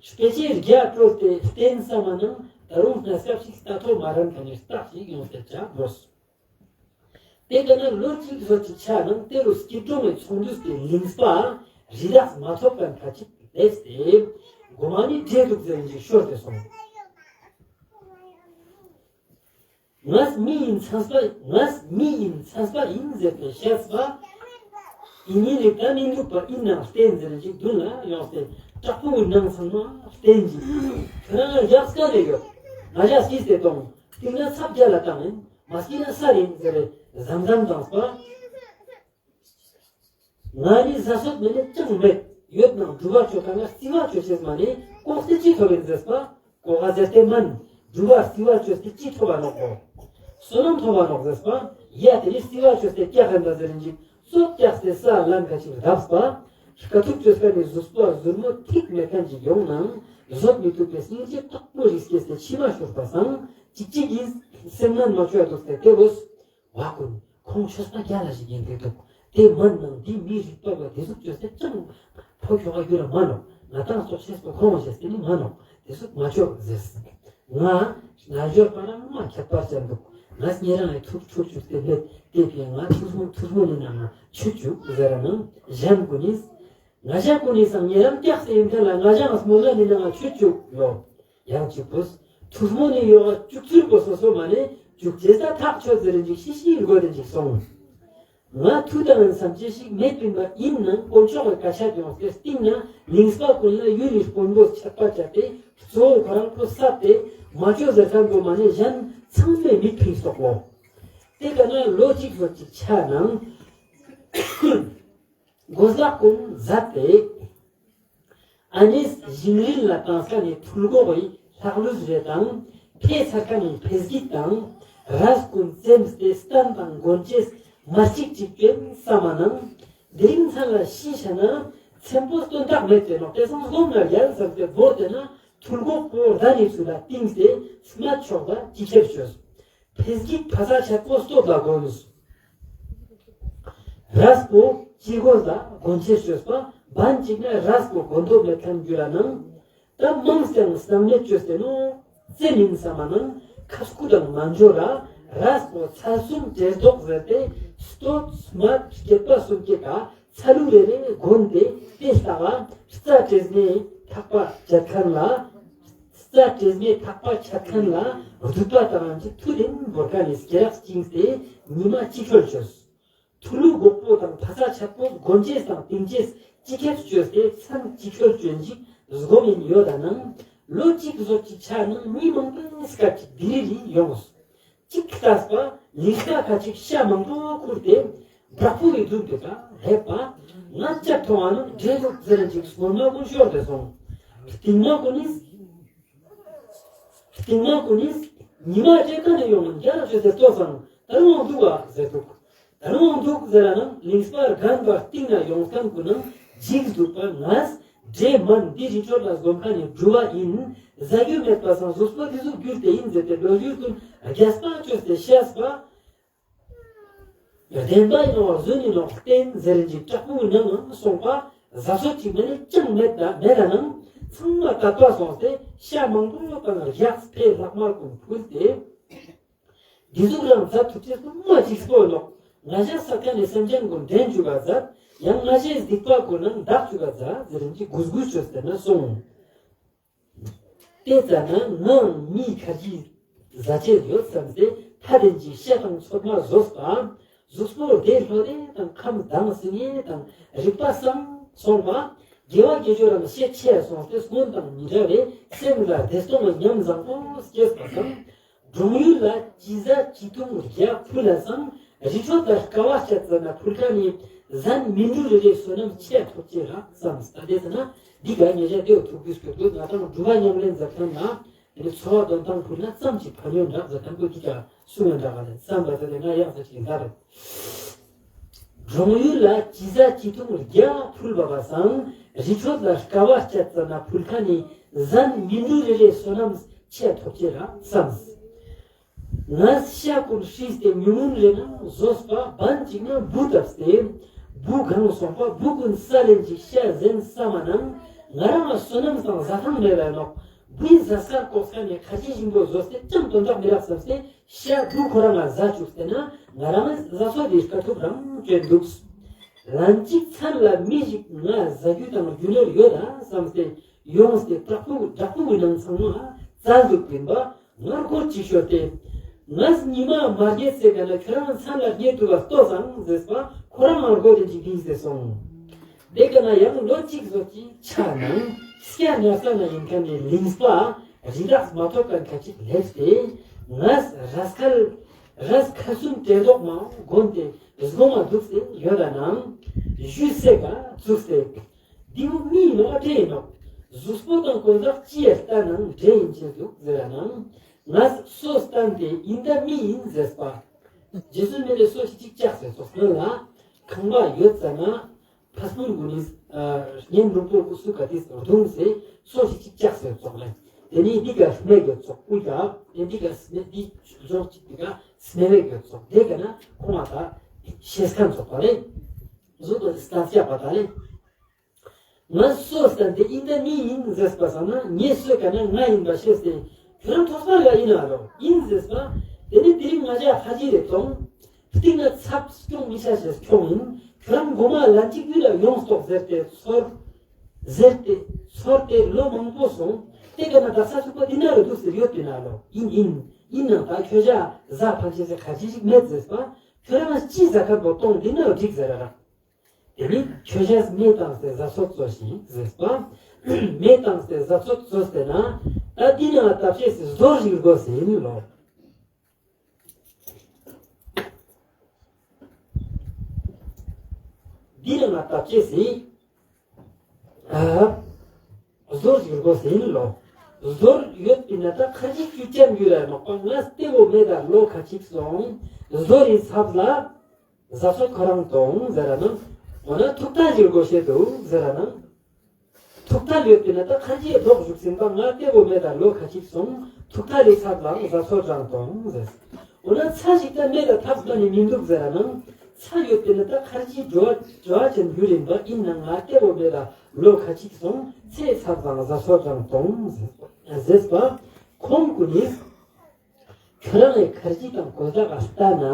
དཔེ་ཆའི་རྒྱ་བཀྲོལ་ཏེ་བསྟན་ས་མ་ནང་ད་རུང་སྣ་སྐབས་ཤིག་ལྟ་ཐོག་མ་རན་ཁ་ནས་རྟགས་ཤིག་ཡོངས་ཏེ་ཆ་བོས། དེ་ལྟ་ན་ལོ་གཅིག་ལྷོད་ཅིག་ཆ་ནང་དེ་རུ་སྐྱིད་གྲོང་བའི་ཚོང་འདུས་ཀྱི་ལིང་སྤ་རི་དྭགས་མ་ཐོབ་པར་ཁ་ཅིག་སླེབས་ཏེ། སྒོ་མ་ནི་འདྲེ་འདུག་ཟེར་ཞིག་ཤོར་ཏེ་སོང་། ངས་མི་ཡིན་མཚན་པ་ངས་མི་ཡིན་མཚན་པ་ཡིན་ཟེར་ཏེ་བཤད་པ། ཡིན་ཡིན་རིག་ད་མི་འདུག་པ་ཡིན་ནང་བསྟན་ཟེར་ཞིག་མདུན་ལ་ཡོངས་ཏེ་དྲག་པོའི་ནང་ཚང་མ་བསྟན་ཅིག་ཁྱོད་རང་ང་ཞག་སྐལ་རེ་ཡོད། ང་ཞག་སྐྱིད་ཟེར་གཏོང་། སྟེང་ན་ཚབ་རྒྱ་ལ་བཏང་ཡིན། མ་སྐྱིད་ན་ས་རེད་ཟེར་རེ་ཟམ་ཟམ་དང་སྤ། ང་ནི་ཟ་སོད་མེད་ནས་ཅང་མེད། ཡོད་ནང་སྒྲུབ་པ་ཆོ་ག་ང་རྩི་བ་ཆོ་ཤེས་མ་ནི་ལྐོག་ཟ་ཅི་ཐོབ་ཡིན་ཟེར་སྤ། ལྐོག་ག་ཟེར་ཏེ་མིན། སྒྲུབ་པ་རྩི་བ་ཆོས་ཏེ་ཅི་ཐོབ་པ་ནོག་གོ། བསོད་ནམས་ཐོབ་པ་ནོག་ཟེར་སྤ། ཡ་དེ་ནི་རྩི་བ་ཆོས་ཏེ་སྐྱག་ཧན་ད་ཟེར་རིན་ཅིག་སོ་སྐྱག་སྟེ་ས་ལན་ཁ་ཅིག་རབ་སྤ། དཀའ་ཐུབ་ཆོས་ཀ་ནི་གཟུགས་པོ་ཟུར་མོ་ཐིག་མེད་མཁན་ཅིག་ཡོང་ནང་བཟོད་མི་ཐུབ་པའི་སྙིང་རྗེ་དྲག་པོ་རིག་སྐྱེས་ཏེ་མཆི་མ་ཤོར་པ་སང་ཅིག་ཅིག་གིས་སེམས་ངན་མ་བཅོས་འདུག་སྟེ་དེ་བོས། བ་ཀུན་ཁོང་ཆོས་པ་རྒྱ་ལ་ཞིག་ཡིན་གྱི་འདུག་དེ་མིན་ནང་འདི་མི་རིག་པ་བ་དེ་ཟུག་བཅོས་ཏེ་ཅང་ཕོ་ཁྱོ་ག་རྒྱུ་ར་མ་ནོག་ང་དང་སོགས་ཤེས་པ་ཁོང་ཤེས་ཏེ་ནི་མ་ནོག་དེ་སུ་མ་ཆོག་ཟེར། ང་རྣལ་འབྱོར་པ་རང་མ་ཁྱད་པར་ཅན་འདུག་ང་ཉེ་རང་ཡི་ཐུགས་ཆོས་ཆུག་སྟེ་མེད་དེ་བས་ང་ཐུགས་མོ་ཐུགས་མོ་ནི་ནང་ང་ཆུ་བཅུག་ཟེར་ནང་གཞན་ཀུན་ནི། ང་ཞ་ཀུན་ནི་སང་ཉེ་རང་སྐྱག་སེ་ཡིན་ཐལ་ལ་ང་ཞ་ང་སྨོན་ལ་ནི་ནང་ང་ཆུ་བཅུག་ཡོ། ཡང་གཅིག་པུས། ཐུགས་སྨོན་ནི་ཡོ་བ་བཅུག་ཚུལ་པོ་སོ་སོ་མ་ནས་བཅུག་ཅེས་ད་ཐག་ཆོད་ཟེར་འཇིག་ཤི་ཤི་རྒོ་དེ་འཇིག་སོང་། ང་ཐུགས་དང་བསམ་ཅི་ཞིག་མེད་པིན་པ་ཡིན་ནང་དཀོན་མཆོག་གི་བཀའ་ཆད་ཡོང་སྟེ་སྟིང་ན་ལིང་སྤ་ཀུན་ལ་ཡུལ་ལི་དཔོན་པོ་ཆད་པ་བཅད་དེ་གཙོ་བོ་ཁོ་རང་པོ་བསད་དེ་མ་ཆོག་ཟེར་ཁན་པོ་མ་ནས་གཞན་ཚང་མས་མིག་ཕིག་སོག་གོ། དེ་ག་ན་ལོ་གཅིག་ལོ་གཅིག་ཆ་ནང་། དགོན་ལག་ཀུན་མཛད་དེ། ཨ་ནེས་ཞིང་རིན་ལ་བཏང་ས་ནས་ཐུལ་གོག་གི་ལྷག་ལུས་རེ་དང་ཕེ་ཚར་ཁ་ནས་ཕེ་སྒྱིད་དང་རས་ཀུན་བཙེམས་ཏེ་སྟན་དང་མགོན་ཆེས་མ་གཅིག་གཅིག་ཀྱང་བསམ་མ་ནང་། དེ་རིང་མཚན་ལ་ཤི་ཤ་ན་མཚན་པོ་སྟོན་ཐག་མེད་དེ་ནོག་དེ་སང་སྒོམ་ལ་ཡལ་ཟེར་ཏེ་བོར་ཏེ་ན་ཐུལ་གོག་པོ་ཟླ་ནས་ཚུལ་ལ་བཏིངས་ཏེ་སྨད་ཆོག་པ་ཅི་ཁྱེར་བཅོས། ཕེ་སྒྱིད་ཕ་ས་ཆད་པོ་སྟོད་ལ་དགོན། རས་པོ་སྤྱི་སྒོ་ལ་དགོན་ཆེ་བཅོས་པ་བན་གཅིག་ན་རས་པོ་དགོན་དུ་མེད་ཁན་རྒྱུ་ལ་ནང་། ད་མང་སྟེང་སྣང་མེད་བཅོས་ཏེ་ནོ། རྩེ་མིན་ས་མ་ནང་ཁ་སྐུ་དང་མ་འཇོ་ར་རས་པོ་ཚ་གསུམ་བྲེ་རྡོག་ཟེར་ཏེ་སྟོད་སྨད་སྐེད་པ་གསུམ་སྐེད་ཀ་ཚ་ལུ་རེ་རེ་དགོན་ཏེ་དེ་ལྟ་བ་རྩ་བྲེ་སྨད་ཐག་པ་བཅད་ཁན་ལ། རྩ་བྲེ་སྨད་ཐག་པ་ཆད་ཁན་ལ་རྡུད་པ་དང་ཅི་ཐུ་ལེན་བོར་ཁ་ནས་སྐེ་རགས་བཅིངས་ཏེ་ཉི་མ་ཅི་འཁྱོལ་བཅོས། ཐུ་ལུ་གོག་པོ་དང་ཕ་ས་ཆད་པོ་དགོན་ཆེས་དང་ཏིང་ཆེས་ཅི་ཁྱེར་བཅོས་ཏེ་མཚན་ཅི་འཁྱོལ་བཅོས་འཇིག་སྒོམ་ཡིན་ཡོད་ད་ནང་ལོ་གཅིག་བཟོ་གཅིག་ཆ་ནང་མི་མང་པོའི་སྐབས་ཅིག་དི་རི་ལི་ཡོངས། གཅིག་ལྟས་པ་ལིང་ཁ་ཁ་ཅིག་ཤ་མང་པོ་ཁུར་ཏེ་བྲག་ཕུག་གི་མདུན་དུ་ད་ལེབ་པ་ང་ལྕགས་མཐོང་བ་ནི་འདྲེ་ལུག་ཟེར་ཅིག་སྔོན་མ་ཀུན་ཤོར་ཏེ་སོང་། རྟིང་མ་ཀུན་ནི། རྟིང་མ་ཀུན་ནི་ཉི་མ་ཅན་ཀ་ནས་ཡོང་རྒྱ་ཆོས་ཟེར་ཏོ་སང་ད་རུང་འདུག་བ་ཟེར་འདུག་ད་རུང་འདུག་ཟེར་ན་ལིང་སྤར་རྒན་པ་རྟིང་ན་ཡོང་ཁན་ཀུན་ན་འཇིགས་འདུག་པ་ང་འདྲེ་མན་འདི་རི་ཁྲོད་ལ་འཛོམས་ཁ་ནས་འགྲུལ་བ་ཡིན། ཟ་རྒྱུ་མེད་པ་སང་གཟུགས་པོ་འདི་ཟུག་གྱུར་ཏེ་ཡིན་ཟེར་ཏེ་ལོ་ཡུལ་ཀུན་རྒྱས་པ་བཅོས་ཏེ་བཤད་པ། བདེན་པ་ཡིན་ནོ་བཟོས་ནི་ནོ་བསྟན་ཟེར་གྱི་དྲག་པོའི་ནང་ན་སོང་པ་ཟ་སོ་གཅིག་མེད་ནི་ཅང་མེད་ད་མེད་ད་ནང་ཚང་མ་དད་པ་སོང་སྟེ་ཤ་མང་པོ་དང་རྒྱགས་ཕེ་ལྷག་མ་ཀུན་ཕུལ་ཏེ། འདི་ཟུག་རང་ཟ་ཐུབ་ཅེས་པོ་མ་གཅིག་སྤོ་ནོ། ང་ཞ་ས་ཁ་ནས་སེམས་ཅན་ཀུན་འདྲེན་བཅུག་ག་ཟ། ཡང་ང་ཞའི་སྡིག་པ་ཀུན་ནང་བདག་བཅུག་ག་ཟ་ཟེར་གྱི་གུས་གུས་བཅོས་ཏེ་ན་སོང་། དེ་ཙ་ན་ངའང་མིའི་ཁ་རྗེས་ཟ་ཆེད་ཡོད་བསམ་སྟེ་ཐ་དན་གྱི་ཤ་དང་ཚོད་མ་བཟོས་པ། གཟུགས་པོ་བདེ་ལྷོད་དེ་དང་ཁམས་དྭངས་སིང་ངེ་དང་རིག་པ་བཟང་སོང་བ། དགེ་བ་དགེ་སྦྱོར་རམ་ཤེད་ཆེ་སོང་སྟེ་སྔོན་དང་མི་འདྲ་བའི་སེམས་ལ་བདེ་སྟོང་གི་ཉམས་བཟང་པོ་སྐྱེས་པ་དང་། གྲོང་ཡུལ་ལ་ཅི་ཟ་ཅི་འཐུང་རྒྱ་ཕུལ་ལ་སང་རི་ཁྲོད་ལ་དཀའ་བ་སྤྱད་ཙ་ན་ཕུལ་ཁ་ནི་ཟན་མི་འགྲུལ་རེ་རེ་བསོད་ནམས་ཆེ་ཐོབ་ཅེས་ར་བསམ་སྟེ་ཟ་ན། འདི་ག་ཉེ་ཞ་ཏེའུ་ཐུག་དུས་སྐྱོ་དུས་ང་དང་སྒྲུབ་པ་ཉམས་ལེན་མཛད་ཁན་ན་དེ་ནི་འཚོ་བ་འདོན་སྟངས་ཕུལ་ན་ཙམ་ཅིག་ཕན་ཡོན་འདྲ་ཟེར་ཐང་པོ་འདི་ག་གསུང་ཡོན་འདྲ་ག་ལས་བསམ་པ་ཟེར་ཏེ་ང་ཡག་ཟེར་ཅིག་འདའ་རེད། གྲོང་ཡུལ་ལ་ཅི་ཟ་ཅི་འཐུང་རྒྱ་ཕུལ་བ་བ་སང་རི་ཁྲོད་ལ་དཀའ་བ་སྤྱད་ཙ་ན་ཕུལ་ཁ་ནི་ཟན་མི་འགྲུལ་རེ་རེ་བསོད་ནམས་ཆེ་ཐོབ་ཅེས་ར་བསམ། ང་ཤ་ཀུན་བསྲེས་ཏེ་ཉུང་ངུན་རེ་ན་བཟོས་པ་བན་གཅིག་ན་འབུ་བཏབ་སྟེ་འབུ་གང་སོང་པ་འབུ་ཀུན་ས་ལེན་ཅིག་ཤ་ཟན་ས་མ་ནང་ང་རང་ལ་བསོད་ནམས་དང་ཟ་ཐང་མེད་པ་ནོག་འབུའི་ཟ་སར་ལྐོག་ས་ནས་ཁ་ཆེ་ཞིམ་པོ་བཟོས་ཏེ་ཅང་དོན་དག་མི་རག་བསམ་སྟེ་ཤ་འབུ་ཁོ་རང་ལ་ཟ་བཅུག་སྟེ་ན་ང་རང་ཟ་སོ་དེ་དཀའ་ཐུབ་རང་བཅོས་འདུག་ལན་གཅིག་མཚན་ལ་མི་ཞིག་ང་ཟ་རྒྱུ་དང་རྒྱུ་ནོར་ཡོད་ད་བསམ་སྟེ་ཡོངས་ཏེ་བྲག་ཕུག་བྲག་ཕུག་གི་ནང་ཚང་མ་རྩ་འཛུགས་ཡིན་པ་ང་སྒོར་གཅིག་ཤོར་ཏེ། ངས་ཉི་མ་མ་རྒྱལ་ཚེ་ག་ན་ཁྱོད་རང་མཚན་ལ་རྒྱལ་ཐུབ་པ་ལྟོས་སང་ཟེར་པ་ཁོ་རང་ང་སྒོ་དེ་གཅིག་བིང་ཟེར་སོང་། དེ་ག་ན་ཡང་ལོ་གཅིག་བཟོ་གཅིག་ཆ་ནང་སྐྱ་ཉར་ས་ན་ཡིན་ཁན་ནི་ལིང་སྤ་རི་དྭགས་མ་ཐོབ་ཁན་ཁ་ཅིག་ལེབས་ཏེ། ངས་རས་ཁལ་རས་ཁལ་གསུམ་དྲེ་རྡོག་མ་བསྒོམས་ཏེ་སྒོ་མ་འདུག་སྟེ་ཡོད་ད་ནང་གཞུ་སེ་ག་བཙུགས་ཏེ། འདི་བོ་མི་ཡིན་ནོ་ཨ་འདྲེ་ཡིན་ནོ། གཟུགས་པོ་དང་གོས་དག་ཅི་ཡང་ལྟ་ནང་འདྲེ་ཡིན་ཆེ་འདུག་ཟེར་ན། ང་སོ་སྟན་ཏེ་ཡིན་ད་མི་ཡིན་ཟེར་པ། རྗེ་བཙུན་མི་ལས་སོ་ཞིག་ཅིག་ལྕགས་ཟེར་ཚོགས་སྔོན་ལ་ཁང་པ་ཡོད་ཙ་ན་ཕ་སྤུན་གུ་ནི་གཉེན་རུང་པོ་གུ་སུ་ག་དིས་རྡུང་ཟེར་སོ་ཞིག་ཅིག་ལྕགས་ཟེར་ཚོགས་ལེ། དེ་ནི་འདི་ག་སྨད་ཡོད་ཚོགས་ཀུ་ཡ། དེ་འདི་ག་སྨད་འདི་ལྗོངས་ཅིག་འདི་ག་སྨད་བེག་ཡོད་ཚོགས་དེ་ག་ན་ཁོང་ང་ད་ཤེས་ཁན་ཚོགས་པ་ལེ། བཟོ་དོ་སྟན་ཤ་པ་ད་ལེ། ང་སོས་ད་འདི་ཨིན་ད་ནི་ཡིན་ཟེར་པ་སང་ན་ངས་སོས་ག་ན་ང་ཡིན་པ་ཤེས་ཏེ་ཁྱོད་རང་ཐོག་མར་ལ་ཡིན་ན་རོ་ཡིན་ཟེར་པ། དེ་ནི་དེ་རིང་ང་ཞ་ཁ་ཅིག་རེད་དང་། ཕུ་ཏིག་ན་ཚབ་སྐྱོང་མི་ཤ་ཞེས་ཁྱོང་ཡིན། ཁྱོད་རང་མགོ་མ་ལན་གཅིག་ཡུལ་ལ་ཡོངས་རྟོག་ཟེར་ཏེ་ཚོར། ཟེར་ཏེ་ཚོར་ཏེ་ལོ་མང་པོ་སོང་། དེ་ག་ན་དག་ས་ཚུགས་པ་འདི་ན་རུ་འདུག་ཟེར་ཡོད་པའི་ན་ལོ་ཡིན་ཡིན། ཡིན་ནང་ད་ཁྱོད་ཞ་ཟ་ཕན་ཆེ་ཟེར་ཁ་ཅིག་ཞིག་མེད་ཟེར་པ། ཁྱོད་རང་ཅི་ཟ་ཁར་པོ་གཏོང་འདི་ན་རུ་འགྲིག་ཟེར་ར་ར། དེ་ནི་ཁྱོད་ཞ་མེ་བཏང་སྟེ་ཟ་སོད་ཚོ་ཞིག་ཟེར་པ། མེ་བཏང་སྟེ་ཟ་སོད་ཚོ་སྟེ་ན། ད་འདི་ན་བཏབ་ཤེས་སི་ཟོར་ཞིག་དགོས་ཟེར་ཡིན་ལོ། འདི་ན་བཏབ་ཤེས་སི། ཨ། ཟོར་ཞིག་དགོས་ཟེར་ཡིན་ལོ། ཟོར་ཡོད་པའི་ན་ད་ཁ་ཅིག་ཅུ་ཅན་ཡོད་ར་ནོག་པ་ང་སྟེ་བོ་མེ་ད་ལོ་ཁ་ཅིག་སོང་། ཟོར་ཡི་ཚབ་ལ། ཟ་སོད་ཁོ་རང་གཏོང་ཟེར་ར་ན། འོ་ན་ཐུག་ཐག་ཞིག་དགོས་ཤེས་འདུག་ཟེར་ར་ན། ཐུག་ཐག་ཡོད་པས་ན་ད་ཁ་ཅིག་རྡོག་བཞུགས་ཟིན་པ་ང་སྟེ་བོ་མེ་ད་ལོ་ཁ་ཅིག་སོང་། ཐུག་ཐག་ལས་ཚབ་ལའང་ཟ་སོད་རང་གཏོང་ཟེར། འོ་ན་ཚ་ཞིག་ད་མེ་ད་ཐབས་ད་ནི་མི་འདུག་ཟེར་ར་ན། ཚ་ཡོད་པས་ན་ད་ཁ་ཅིག་འགྲོ་བ་འགྲོ་བ་ཅན་རྒྱུ་རིན་པ་ཡིན་ན་ང་སྟེ་བོ་མེ་ད་ལོ་ཁ་ཅིག་སོང་། ཚེ་ཚབ་དང་ཟ་སོད་རང་གཏོང་ཟེར་ཟེར་པ། ཁོང་ཀུན་ནི། ཁྱོད་རང་ལས་ཁར་ཇི་དང་གོས་དག་ལ་ལྟ་ན།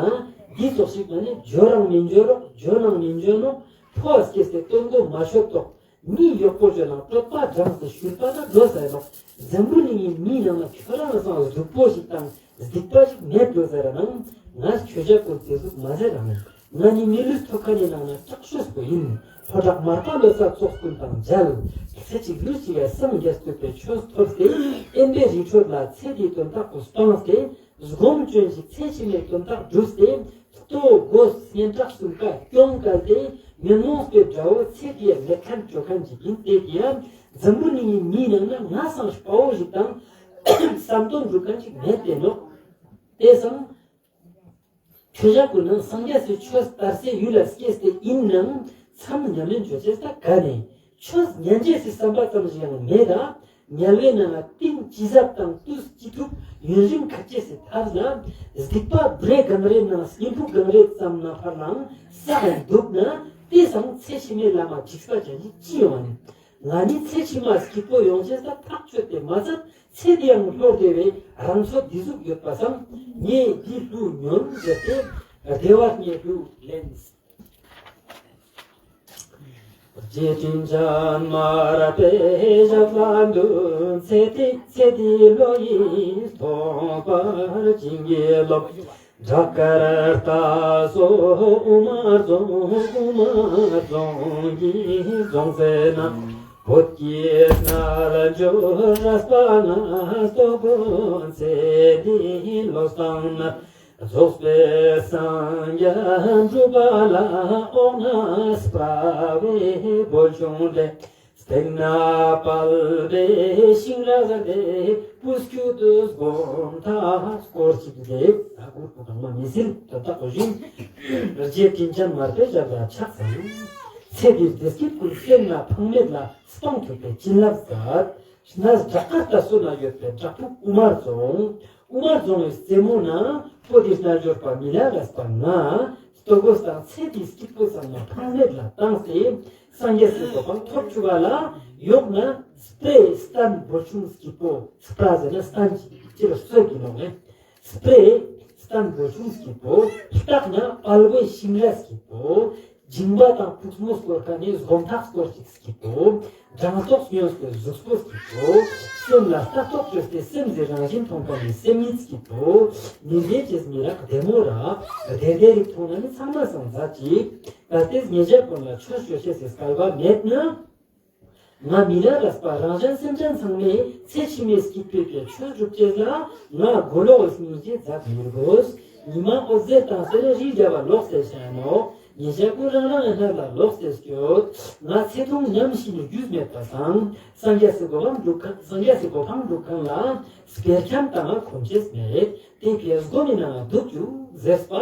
འདི་ཙོགས་ཤིག་མ་ནི་འཇོ་རང་མི་འཇོ་རོགས་འཇོ་ནང་མི་འཇོ་ནོ། ཕོ་བ་སྐྱེས་ཏེ་སྟོན་གོ་མ་ཆོད་དོག་མི་གཡོག་པོ་འཇོ་ནང་སྤྲོད་པ་འགྲངས་ཏེ་ཤུལ་པ་ན་འགྲོ་ཟེར་ནོ། འཛམ་བུ་གླིང་གི་མིའི་ནང་ན་ཁྱོད་རང་ལ་སང་གཟུགས་པོ་ཞིག་དང་སྡིག་པ་ཞིག་མེད་འགྲོ་ཟེར་ནང་། ང་ཁྱོད་ཅག་ཀུན་དེ་ཟུག་མ་ཟེར་རང་། ང་ནི་མི་ལུས་ཐོབ་ཁ་ནི་ནང་ན་དྲག་ཤོས་པོ་ཡིན། ཕོ་བྲང་མར་པ་ལོ་ས་ཚོགས་ཀུན་དང་མཇལ། ཚེ་གཅིག་ལུས་གཅིག་ཡ་སངས་རྒྱས་བསྟོད་པའི་ཆོས་ཐོབ་སྟེ། དབེན་པའི་རི་ཁྲོད་ལ་ཚེ་འདིའི་དོན་དག་ཏུ་སྤངས་ཏེ། སྒོམ་སྐྱོན་ཞིག་ཚེ་ཕྱི་མའི་དོན་དག་བསྒྲུབས་ཏེ། ལྟོ་གོས་སྙན་གྲགས་གསུམ་ཀ་སྐྱོང་བཀལ་ཏེ། ཉོན་མོངས་པའི་དགྲ་བོ་ཚེ་འདིའི་མེད་མཁན་བཅོ་མཁན་ཞིག་ཡིན་ཏེ། དེ་ཡང་འཛམ་བུ་གླིང་གི་མིའི་ནང་ན་ང་སང་དཔའ་བོ་ཞིག་དང་། བསམ་དོན་འགྲུབ་མཁན་ཞིག་མེད་དེ་ནོ། དེ་སང་། ཁྱོད་ཅག་ཀུན་ནང་སངས་རྒྱས་སུ་ཆོས་དར་སའི་ཡུལ་ལ་སྐྱེས་ཏེ་ཡིན་ནང་མཚམས་ཉམས་ལེན་བྱོས་ཅེས་ད་ག་ནས་ཆོས་ཉན་ཅེས་སི་བསམ་པ་ཙམ་ཞིག་ཡང་མེད་ད། དམྱལ་བའི་ནང་ལ་གཏིང་ཅི་ཟབ་དང་བཏུས་ཅི་ཐུབ་ཡུན་རིང་ཁ་ཅེས་སི་ཐབས་ལ། སྡིག་པ་བྲེ་གང་རེ་ནང་སྙིང་ཕུག་གང་རེ་ཙམ་ན་ཕར་ལང་ས་ལ་འདུག་ན། དེ་སང་ཚེ་ཕྱི་མའི་ལམ་མ་འཇིགས་པ་ཅན་ཞིག་ཅི་ཡོང་ནས། ང་ནི་ཚེ་ཕྱི་མ་སྐྱིད་པོ་ཡོང་ཅེས་ད་ཐག་ཆོད་དེ་མ་ཚད། ཚེ་འདི་ཡང་ལྷོར་བདེ་བའི་རང་ཚོད་འདི་ཟུག་ཡོད་པ་སང་། ངས་འདི་ལུ་ཉོན་ཟེར་ཏེ། བདེ་བ་ངས་ལུ་ལེན། རྗེ་དྲིན་ཅན་མར་པའི་ཞབས་ལ་འདུད། ཚེ་འདི་ཚེ་འདི་བློ་ཡིས་ཐོགས་པར་བྱིན་གྱིས་རློབས། བྲག་དཀར་རྟ་སོགས་དབུ་མ་རྫོང་དབུ་མ་རྫོང་གི་རྫོང་རྩེ་ན། བོད་ཀྱི་རྣལ་འབྱོར་རས་པ་ང་སྟོད་གོ་ཚེ་འདི་བློ་བཟང་ན། རྫོགས་པའི་སངས་རྒྱས་འགྲུབ་པ་ལ། འོག་ན་སྤྲ་བའི་བོལ་ཆུང་ལས། སྟེང་ན་དཔལ་བེ་ཤིང་ར་ཟ་དེ། སྤུ་སྐྱུ་དུ་སྒོམ་ཐག་སྐོར་ཅིག་དེ། ད་གུར་པོ་གང་མ་མི་སྲིད་ད་ད་གོ་བཞིན། རྗེ་དྲིན་ཅན་མར་པའི་ཞབས་ལ་ཕྱག་འཚལ། ཚེ་འདིར་བདེ་སྐྱིད་ཀུན་སེམས་ན་ཕངས་མེད་ལ། སྤང་ཐུབ་པའི་བྱིན་རླབས་མཛད། གནས་བྲག་དཀར་རྟ་སོ་ན་ཡོད་པའི་བྲག་ཕུག་དབུ་མ་རྫོང་། དབུ་མ་རྫོང་བའི་རྩེ་མོ་ན། པོ་ཏི་རྣལ་འབྱོར་པ་མི་ལ་རས་པ་ང་། སྟོད་གོས་དང་ཚེ་འདིའི་སྐྱིད་པོ་ཚང་མ་ཕངས་མེད་ལ་བཏང་སྟེ། སངས་རྒྱས་སུ་གོ་འཕང་ཐོབ་བཅུག་པ་ལ། ཡོག་ན་སྤྲེ་སྟན་འབོལ་ཆུང་སྐྱིད་པོ། སྤྲ་ཟེར་ན་སྟན་གྱི་སྤྱིར་སོས་ཀྱི་ནོག་ལེ། སྤྲེ་སྟན་འབོལ་ཆུང་སྐྱིད་པོ། སྟག་ན་དཔལ་བེ་ཤིང་ར་སྐྱིད་པོ། མཇིང་པ་དང་ཕུགས་མོ་སྐོར་ཁ་ནས་སྒོམ་ཐག་སྐོར་ཅིག་སྐྱིད་པོ། སྦྲང་ཏོག་སྨྱོས་ཏེ་གཟུགས་པོ་སྐྱིད་པོ། སེམས་ལ་ལྟ་རྟོག་བཅོས་ཏེ་སེམས་ཟེར་རང་བཞིན་མཐོང་མཁན་ནི་སེམས་ཉིད་སྐྱིད་པོ། མི་འདྲེ་ཅེས་མི་རག་བདེ་མོ་ར། བདེ་བདེ་རིགས་མཐོང་ན་ནི་ཚང་མ་སང་མཛའ་ཅིག་གལ་ཏེ་ཉེ་ཞག་ཀུན་ལ་ཆོས་ཤོད་ཤེས་སི་སྐལ་བ་མེད་ན། ང་མི་ལ་རས་པ་རང་གཞན་སེམས་ཅན་ཚང་མས་ཚེ་ཕྱི་མའི་སྐྱིད་པའི་གི་ཆོས་སྒྲུབ་ཅེས་ལ་ང་མགོ་ལོག་སྙིང་རྗེ་མཛད་མི་དགོས། ཉི་མ་འོད་ཟེར་དང་ཟེར་རི་རྒྱ་བ་ལོག་ཟེར་ཤ་ནོ། ཉེ་ཞག་ཀུན་རང་རང་ཨེ་ནར་ལ་ལོག་ཟེར་སྐྱོད། ང་ཚེ་ཐུང་ཉམས་ཤིང་རྒྱུས་མེད་པ་སང་། སངས་རྒྱས་སི་གོ་འཕང་སྒྲུབ་ཁང་སངས་རྒྱས་སི་གོ་འཕང་སྒྲུབ་ཁང་ལ་སྤེལ་འཁྱམ་དང་ཁོམ་ཅེས་མེད། དེ་གའི་སྒོ་མི་ནང་འདུག་རྒྱུ་ཟེར་པ།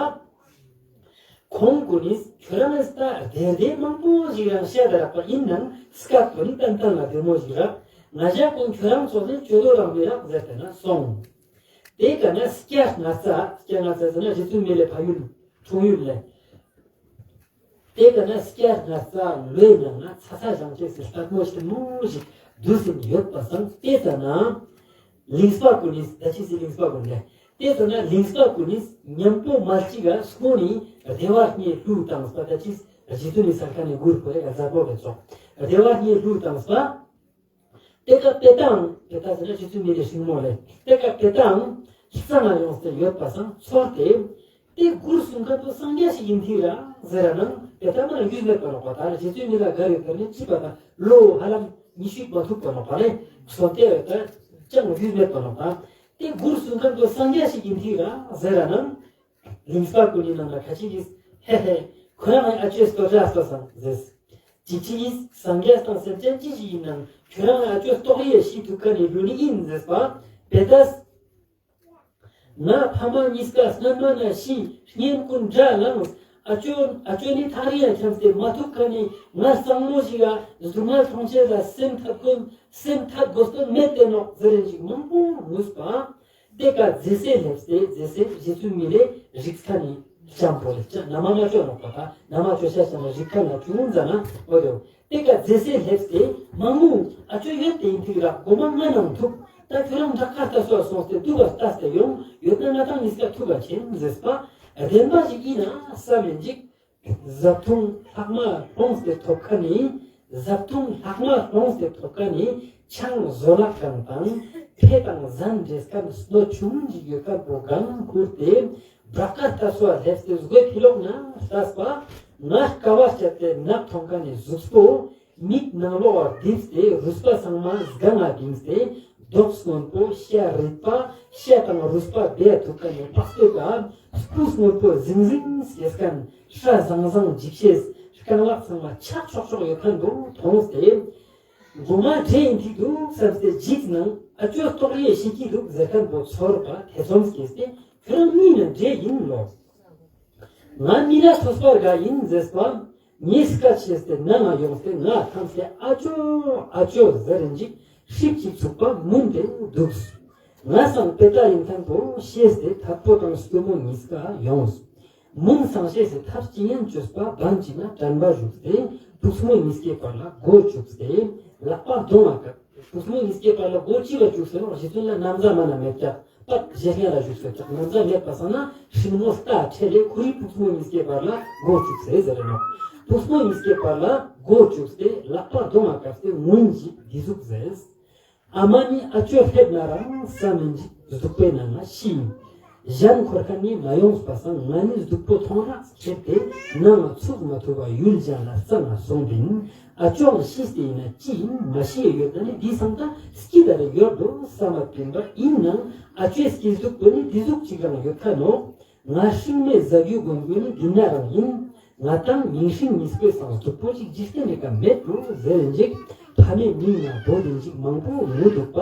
ཁོང་ཀུན་ནི་ཁྱོད་རང་ལ་ས་བདེ་བདེ་མང་པོ་ཞིག་རང་བཤད་ད་རག་པ་ཡིན་ནང་སྐབས་དོན་ཏན་ཏན་ལ་བདེ་མོ་ཞིག་རག་ང་ཞག་ཀུན་ཁྱོད་རང་ཚོ་ནི་ཅོ་ལོ་རང་མི་རག་ཟེར་ཏེ་ན་སོང་། དེ་ག་ན་སྐྱ་ང་ཚ་སྐྱ་ང་ཚ་ཟེར་ན་རི་ཚུལ་མི་ལས་ཕ་ཡུལ་འཁྲུངས་ཡུལ་ལས། དེ་ལྟ་ན་སྐྱ་རྔ་རྩ་ལོའི་ནང་ན་ཚ་ཚ་ཞང་ཆེ་སི་ལྟད་མོ་ཞིག་མོ་ཞིག་འདུག་སེ་ཡོད་པ་སང་། དེ་ལྟ་ན་ལིང་སྤ་ཀུན་ནི་ད་ཅི་སི་ལིང་སྤ་ཀུན་ནི་དེ་ལྟ་ན་ལིང་སྤ་ཀུན་ནི་མཉམ་པོ་མ་གཅིག་ག་སྔོན་ནི་བདེ་བ་གཉིས་བླུགས་བཏང་སྤ། ད་ཅི་རྗེ་བཙུན་མི་ས་ཁ་ནས་སྒུར་ཁོ་རེ་ག་ཛ་པོ་ག་ཙོག་བདེ་བ་གཉིས་བླུགས་བཏང་སྤ། དེ་ཀ་པེ་ཏང་། པེ་ཏ་ཟེར་ན་རྗེ་བཙུན་མི་ལའི་སྲིང་མོ་ལས། དེ་ཀ་པེ་ཏང་ལྕང་ང་ཡོངས་ཏེ་ཡོད་པ་སང་ཚོར་ཏེ། དེ་སྒུར་སོང་ཁ་དུ་སངས་རྒྱས་ཤིག་ཡིན་ཐིག་ར་ཟེར་ར་ནང་པེ་ཏ་མ་ན་ཡུལ་མེད་པ་ནོག་པ། ད་རྗེ་བཙུན་མི་ལ་ག་རེ་ད་ནི་ཅི་པ་ད་ལོ་ཧ་ལམ་ཉི་ཤུ་མ་ཐུག་པ་ནོག་པ་ལས། སོ་དེ་ར་ད་ཅང་ཡུལ་མེད་པ་ནོག་པ། དེ་སྒུར་སོང་ཁ་དུ་སངས་རྒྱས་ཤིག་ཡིན་ཐིག་ར་ཟེར་ར་ནང་། ལིང་སྤ་ཀུན་ནི་ནང་ལ་ཁ་ཅིག་གིས་ཧེ་ཧེ། ཁོ་རང་ཨ་ཅོའི་སྟོད་ར་སྟོད་སང་ཟེར། ཅིག་ཅིག་གིས་སངས་རྒྱས་དང་སེམས་ཅན་ཅི་ཞིག་ཡིན་ནང་ཁྱོད་རང་ཨ་ཅོའི་ལྟོགས་ཡས་ཤི་ཐུབ་ཁ་ནས་ལུས་ནི་ཡིན་ཟེར་སྤ། པེ་ཏས། ང་ཕ་མ་གཉིས་ཀ་སྔན་མ་ན་ཤི། གཉེན་ཀུན་དགྲ་ལངས། ཨ་ཅོ་ཨ་ཅོ་ནི་ཐག་རིང་ཡང་འཁྱམས་ཏེ་མ་ཐུབ་ཁ་ནས་ང་གཙང་མོ་ཞིག་ག་སྡུག་བསྔལ་མཐོང་ཆེད་ལ་སེམས་ཐག་ཀུན་སེམས་ཐག་དགོས་དོན་མེད་དེ་ནོག་ཟེར་རིན་ཞིག་མང་པོ་ངུས་པ། དེ་ཀ་རྫི་སེ་སླེབས་ཏེ་རྫི་སེ་རྗེ་བཙུན་མི་ལའི་རིགས་ཁ་ནས་ལྕམ་པོ་ལ་ལྕམ་ན་མ་མ་ཅོ་ནོག་པ། ད་ན་མ་ཅོ་ཤ་ཤ་ན་རིགས་ཁ་ན་ཅུང་ཟ་ན་འོ་དེ། དེ་ཀ་རྫི་སེ་སླེབས་ཏེ་མང་མོ་ཨ་ཅོ་ཡོད་དེ་ཡིན་ཐིག་ར་གོ་མ་ང་ནང་ཐུག། ད་ཁྱོད་རང་བྲག་དཀར་ལྟ་སོ་སོང་སྟེ་དུ་བ་ལྟ་སྟེ་ཡོང་ཡོད་ན་ང་དང་གཉིས་ཀ་ཐུག་ག་ཆེན་ཟེར་སྤ། བདེན་པ་ཞིག་ཡིན་ན་བསམ་མིན་ཅིག་ཟབ་ཐུང་ལྷག་མ་ལྷོངས་ཏེ་ཐོབ་ཁ་ནི། ཟབ་ཐུང་ལྷག་མ་ལྷོངས་ཏེ་ཐོབ་ཁ་ནི་ཆང་བཟོ་ལག་གང་དང་ཕེ་དང་ཟན་འདྲེས་ཁན་སྣོད་ཆུང་ཞིག་ཡོད་ཁན་པོ་གང་ཁུར་ཏེ་བྲག་དཀར་ལྟ་སོ་སླེབས་ཏེ་སྒོའི་ཕི་ལོག་ན་ལྟས་པ། ང་དཀའ་བ་སྤྱད་དེ་ནག་ཐོང་ཁ་ནི་གཟུགས་པོ་མིག་ནང་ལོགས་བར་རྡིབས་ཏེ་རུས་པ་ཚང་མ་སྒང་ང་བིངས་ཏེ། མདོག་སྔོན་པོ་ཤ་རིད་པ། ཤ་དང་རུས་པ་བེ་ཐུག་ཁ་ནས་པགས་སྟོད་པ། སྤུ་སྔོན་པོ་ཟིང་ཟིང་སྐྱེས་ཁན། སྲ་ཟང་ཟང་འཇིགས་ཤེས། རྐང་ལག་ཚང་མ་ཆག་ཆོག་ཆོག་ཡོད་ཁན་པོ་མཐོང་སྟེ། མགོ་མ་འདྲེ་ཡིན་ཐིག་འདུག་བསམ་སྟེ་འཇིགས་ནང་ཨ་ཅོ་ལྟོགས་ཡས་ཤི་ཀི་འདུག་ཟེར་ཁན་པོ་ཚོར་བ་ཐེ་ཚོམ་སྐྱེས་ཏེ། ཁྱོད་རང་མི་ན་འདྲེ་ཡིན་ལོ། ང་མི་ལ་ཐོས་པར་དགའ་ཡིན་ཟེར་སོང་། ངས་སྐད་ཆེས་ཏེ་ནང་ང་ཡོང་སྟེ་ང་ཐམས་ཏེ་ཨ་ཅོ་ཨ་ཅོ་ཟེར་རིན་ཅིག་ཧྲིབ་ཅིག་ཚུགས་པ་མུན་ཏེ་འདུག་ང་སང་པེ་ཏ་ཡིན་ཐང་པོ་ཤེས་ཏེ་ཐབ་པོ་དང་སྟོན་མོ་གཉིས་ཀ་ཡོངས། མུན་སང་ཤེས་སེ་ཐབས་ཅི་ཡན་བཅོས་པ་བན་ཅིག་ན་དྲན་པ་བཞུགས་ཏེ་ཐུགས་མོ་གཉིས་ཀའི་བར་ལ་སྒོ་བཅུག་སྟེ་ལག་པ་གདོང་ང་བཀབ། ཐུགས་མོ་གཉིས་ཀའི་བར་ལ་སྒོ་ཅི་བ་བཅུག་ཟེར་ན་རྗེ་བཙུན་ལ་ན་བཟའ་མ་ན་མེད་ཀྱག་པད་ཞེ་སྙ་ལ་བཞུགས་ཟེར་ཀྱག་ན་བཟའ་མེད་པ་སང་ན་ཧྲིང་མོ་རྟ་ཁྲེ་ལེ་ཁོ་རི་ཐུགས་མོ་གཉིས་ཀའི་བར་ལ་སྒོ་བཅུག་ཟེར་ཟེར་རེ་ནོ། ཐུགས་མོ་གཉིས་ཀའི་བར་ལ་སྒོ་བཅུག་སྟེ་ལག་པ་གདོང་ང་བཀབ་སྟེ་མུན་ཞིག་འདི་ཟུག་ཟེར། ཨ་མ་ནི་ཨ་ཅོ་ཕེབས་ན་རང་ས་མིན་ཞིག་གཟུགས་པོའི་ནང་ང་ཤི་ཡིན། གཞན་འཁོར་ཁ་ནི་མ་ཡོངས་པ་སང་ང་ནི་གཟུགས་པོ་ཐོང་རག་ཁྱེར་ཏེ་ནང་ང་ཚུགས་མ་ཐུབ་པ་ཡུལ་གཞན་ལ་རྩ་ང་སོང་བིན། ཨ་ཅོ་ལ་ཤི་སྟེ་ཡིན་ན་ཅི་ཡིན་མ་ཤི་ཡོད་ན་ནི་འདི་སང་ད་སྐྱིད་ད་རེ་ཡོད་འགྲོ་ས་མ་བིན་པ་ཡིན་ནང་ཨ་ཅོའི་སྐྱིད་གཟུགས་པོ་ནི་འདི་གཟུགས་ཅིག་རང་ཡོད་ཁ་ནོ། ང་ཧྲིང་མེད་ཟ་རྒྱུ་དགོན་དགོན་ནི་འདི་ན་རང་ཡིན། ང་དང་མིང་ཧྲིང་མི་སྐོས་སང་གཟུགས་པོ་ཅིག་འཇིག་རྟེན་རེ་ཀ་མེད་འགྲོ་ཟེར་ཡིན་ཅིག་ཕ་མའི་མིང་ན་བོ་དེ་ཅིག་མང་པོ་ངུ་འདུག་པ།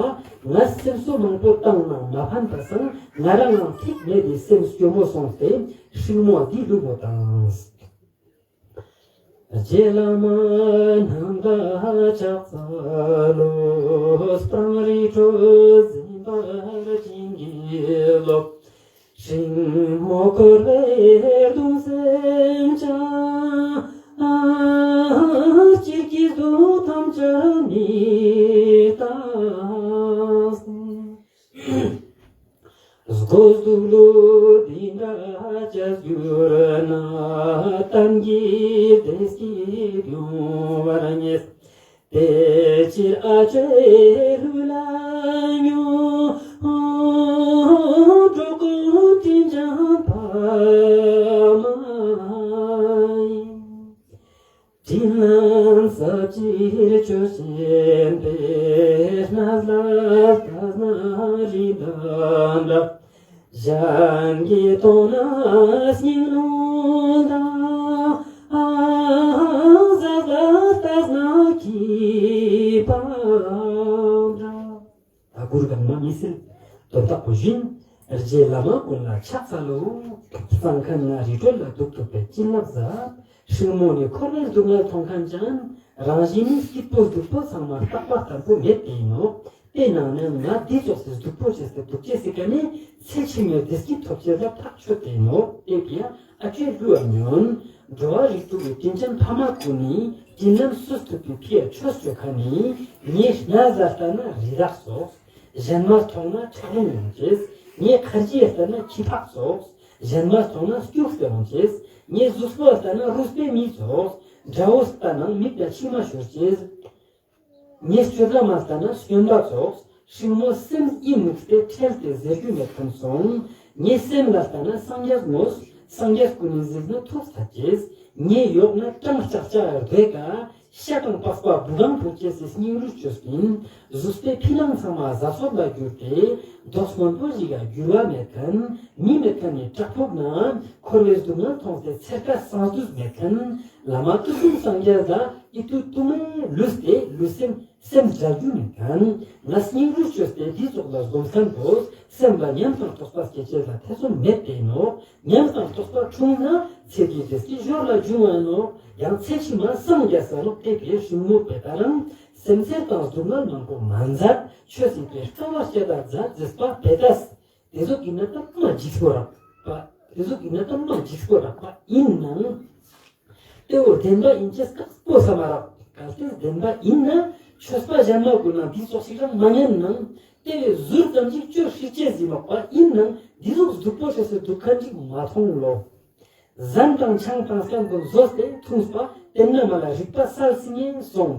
ང་སེམས་གསོ་མང་པོ་བཏང་ནང་མ་ཕན་པ་སང་ང་རང་ངང་ཐིག་མེད་དེ་སེམས་སྐྱོ་མོ་སོང་སྟེ་ཧྲིང་མོ་འདི་ལུག་མོ་དང་། རྗེ་བླ་མ་ནང་ད་ཕྱག་འཚལ་ལོ། སྤང་རི་ཁྲོད་འཛིན་པར་བྱིན་གྱིས་རློབས། ཧྲིང་མོ་འཁོར་བའི་གདུང་སེམས་ཀྱང་། སྤྱིར་སྐྱེ་སྡུག་ཐམས་ཅད་མི་རྟག་སྟེ། སྒོ་ཟུག་ལུ་འདི་འདྲ་བྱ་གྱུར་ན། གཏམ་གྱི་བདེ་སྐྱིད་ཡོང་བར་ངེས། དེ་ཕྱིར་ཨ་ཅེ་ལུ་ལ་ཉོ། གྲོགས་ཀུན་དྲིན་ཅན་ཕ་མ་ཡིན། དྲིན་ལན་ཟབ་ཅིང་ཆོས་ཅན་པའི། གནས་ལ་ལྟ་ན་རི་འདྲ་འདྲ། གཞན་གྱིས་མཐོང་ན་སྙིང་རླུང་འདྲ། ཟ་ལ་ལྟ་ན་སྐྱིད་པ་འདྲ། ད་གུར་གང་མ་མི་སེར་དོན་དག་པོ་བཞིན། རྗེ་བླ་མ་ཀུན་ལ་ཕྱག་འཚལ་ལོ། གཙང་ཁ་ན་རི་ཁྲོད་ལ་འདུག་ཐུབ་པའི་བྱིན་རླབས་ཟབ། ཧྲིང་མོ་ནི་འཁོར་བའི་སྡུག་བསྔལ་མཐོང་མཁན་ཅན། རང་བཞིན་ནི་སྐྱིད་པོ་སྡུག་པོ་ཚང་མ་རྟག་པ་ལྟར་པོ་མེད་དེ་ཡིན་ནོ། དེ་ནང་ནས་ང་འདི་ཙོགས་སེ་སྡུག་པོ་བྱས་སེ་སྡུག་ཅེས་སི་ཀ་ནི་ཚེ་ཕྱི་མའི་བདེ་སྐྱིད་ཐོབ་ཅེས་ལ་ཐག་ཆོད་དེ་ཡིན་ནོ། དེ་གི་ཡང་ཨ་ཅེ་ལུ་ཨ་ཉོན། འགྲོ་བ་རིགས་དྲུག་གི་དྲིན་ཅན་ཕ་མ་ཀུན་ནི་དྲིན་ལན་གསོ་ཐུབ་པའི་ཕི་ཡ་ཆོས་སྤྱོད་མཁན་ནི། ངའི་སྣ་བཟའ་ལྟ་ན་རི་དྭགས་ཙོགས། གཞན་མ་མཐོང་ན་ཁྲག་རླུང་ཡོང་ཅེས། ངའི་ཁ་རྗེས་ལྟ་ན་ཁྱི་ཕག་ཙོགས། གཞན་མ་མཐོང་ན་སྐྱུགས་ཏེ་འོང་ཅེས། ངའི་གཟུགས་པོ་ལྟ་ན་རུས་པའི་མི་ཙོགས། དགྲ་བོ་ལྟ་ན་མིག་དང་མཆི་མ་ཤོར་ཅེས། ངའི་སྤྱོད་ལམ་ལ་ལྟ་ན་སྨྱོན་པ་ཙོགས། སྲིང་མོ་སེམས་ཡིད་མུག་སྟེ་ཁྲེལ་ཏེ་ཟེར་རྒྱུ་མེད་མཁན་སོང་། ངའི་སེམས་ལ་ལྟ་ན་སངས་རྒྱས་ངོ་། སངས་རྒྱས་ཀུན་ནས་གཟིགས་ན་ཐུགས་ཐད་ཅེས། ངའི་ཡོག་ན་སྤྲང་ལྕག་ལྕག་རེ་ག་ཤ་དང་པགས་པ་བུ་གང་ཕུག་ཅེས་སི་སྙིང་རུས་ཅོས་པིན། གཟུགས་པའི་ཕི་ནང་ཚང་མ་གཟའ་སོགས་ལ་གྱུར་ཏེ། མདོག་སྔོན་པོ་ཞིག་ལ་འགྱུར་བ་མེད་མཁན། མི་མེད་མཁན་ནི་བྲག་ཕུག་ན། འཁོར་བའི་སྡུག་བསྔལ་མཐོང་སྟེ་ཚེར་ཁ་སང་དུས་མེད་མཁན། བླ་མ་དུས་གསུམ་སངས་རྒྱས་ལ་ཨི་ཐུ་ཏུ་མའི་ལུས་ཏེ་ལུས་སེམས་སེམས་འཇལ་རྒྱུ་མེད་མཁན། ང་སྙིང་རུས་ཅོས་ཏེ་འདི་ཙོགས་ལ་སྒོམ་མཁན་པོ་སེམས་ལ་ཉམས་དང་རྟོགས་པ་སྐྱེ་ཅེས་ལ་ཐེ་ཚོམ་མེད་དེ་ནོ། ཉམས་དང་རྟོགས་པ་འཁྲུངས་ན་ཚེ་འདིའི་བདེ་སྐྱིད་ཞོར་ལ་འབྱུང་བ་ནོ། ཡང་ཚེ་ཕྱི་མ་སངས་རྒྱས་ས་ལོག་དེ་པའི་ཧྲིང་མོ་པེ་ད་རང་སེམས་ཚེར་དང་སྡུག་བསྔལ་མང་པོ་མ་མཛད་ཆོས་སྲིད་པའི་སྐལ་བ་སྐྱེ་ད་མཛད་མཛད་པ་པེ་ཏས། དེ་ཟུག་གི་ན་ད་མ་འཇིགས་པོ་རག་པ། དེ་ཟུག་གི་ན་ད་མ་འཇིགས་པོ་རག་པ་ཡིན་ནང་། དེ་བོ་བདེན་པ་ཡིན་ཅེས་ཁག་པོ་ས་མ་རག་གལ་ཏེ་བདེན་པ་ཡིན་ན་ཆོས་པ་གཞན་མ་ཀུན་ན་འདི་ཙོགས་ཤིག་རང་མ་ཉན་ནང་། དེ་བས་ཟུར་ཙམ་ཞིག་ཅོ་ཧྲིག་ཅེས་ཟིན་མོག་པ་ཡིན་ནང་འདི་ཟུག་སྡུག་པོ་ཤེས་སུ་སྡུག་ཁ་འཇིག་མ་མཐོང་ལོ། ཟན་དང་ཆང་དང་སྐམ་པོ་ཟོས་ཏེ་འཐུངས་པ་དེ་ན་མ་ལ་རིག་པ་གསལ་སྲིད་ངེས་སོང་།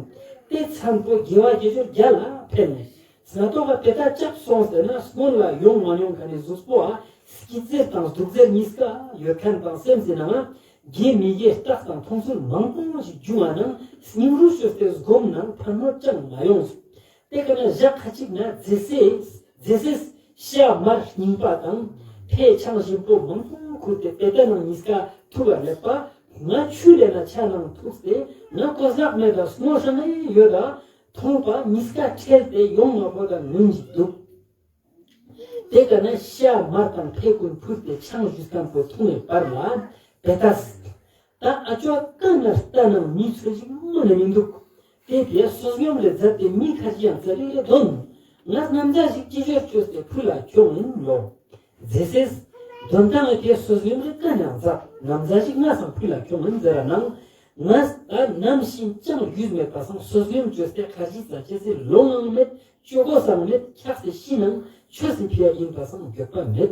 དེ་མཚན་པོ་དགེ་བ་དགེ་སྦྱོར་རྒྱ་ལ་ཕན་ནས། སྔ་ཐོག་ག་དེ་ལྟར་ལྕགས་སོང་ཟེར་ན་སྔོན་ལ་ཡོང་མ་མྱོང་མཁན་ནི་གཟུགས་པོ་ཨ་སྐྱིད་ཟེར་དང་སྡུག་ཟེར་གཉིས་ཀ་ཡོད་མཁན་དང་སེམས་ཟེར་ནའང་དགེ་མི་དགེ་རྟགས་དང་མཐོང་ཚུལ་མང་པོ་ཞིག་བྱུང་བ་ནང་སྙིང་རུས་ཤོར་ཏེ་སྒོམ་ནང་ཕན་མོ་ཅང་མ་ཡོང་། དེ་ཀ་ན་ཞག་ཁ་ཅིག་ན་རྫི་སེ་རྫི་སེ་ཤ་མར་རྙིང་པ་དང་ཕས་ཆང་ཞིམ་པོ་མང་པོ་ཁུར་ཏེ་དེ་ལྟ་ནང་གཉིས་ཀ་ཐུག་ལ་སླེབས་པ་ང་ཆུ་ལས་ན་ཆ་ནང་ཐུག་སྟེ་ང་གོ་ཟག་མེད་ལ་སྔོ་ཧྲང་ཡོད་ལ། མཐོང་པ་གཉིས་ཀ་ཁྲེལ་ཏེ་ཡོང་མ་ཕོད་ལ་ངུན་ཞིག་འདུག་དེ་ཀ་ན་ཤ་མར་དང་ཕེ་ཀུན་ཕུར་ཏེ་ཆང་ཞུ་སྟངས་པོ་འཐུང་བའི་བར་ལ་བེ་ཏ་སི། ད་ཨ་ཅོ་ཀ་ན་ལྟ་ན་མི་ཚོད་ཅིག་མོ་ནས་མི་འདུག་དེ་དེ་སོ་སྙོམས་ལས་མཛད་དེ་མི་ཁ་ཅི་ཡང་ཚ་རིག་ལས་དོན། ང་ནམ་ཟླ་ཞིག་ཅི་ཞོར་བཅོས་ཏེ་ཕུ་ལ་ཁྱོང་ཡིན་ལོ། མཛེས་སེས། དོན་དང་ཨེ་དེ་སོ་སྙོམས་ལས་ཀ་ནས་མཛད་ནམ་ཟླ་ཞིག་ང་སང་ཕུ་ལ་ཁྱོང་ཡིན་ཟེར་ན་ནང་། ང་ད་ནམ་ཞིག་ཅང་ཡུས་མེད་པ་སང་སོ་སྙོམས་བཅོས་ཏེ་ཁ་ཅི་ཚ་ཅི་ཟེར་ལོ་ངང་མེད། སྤྱོད་སྒོ་བཟང་མེད་འཁྱགས་སེ་ཤི་ནང་ཆོས་སུ་ཕི་ཡ་ཡིན་པ་སང་འགྱོད་པ་མེད།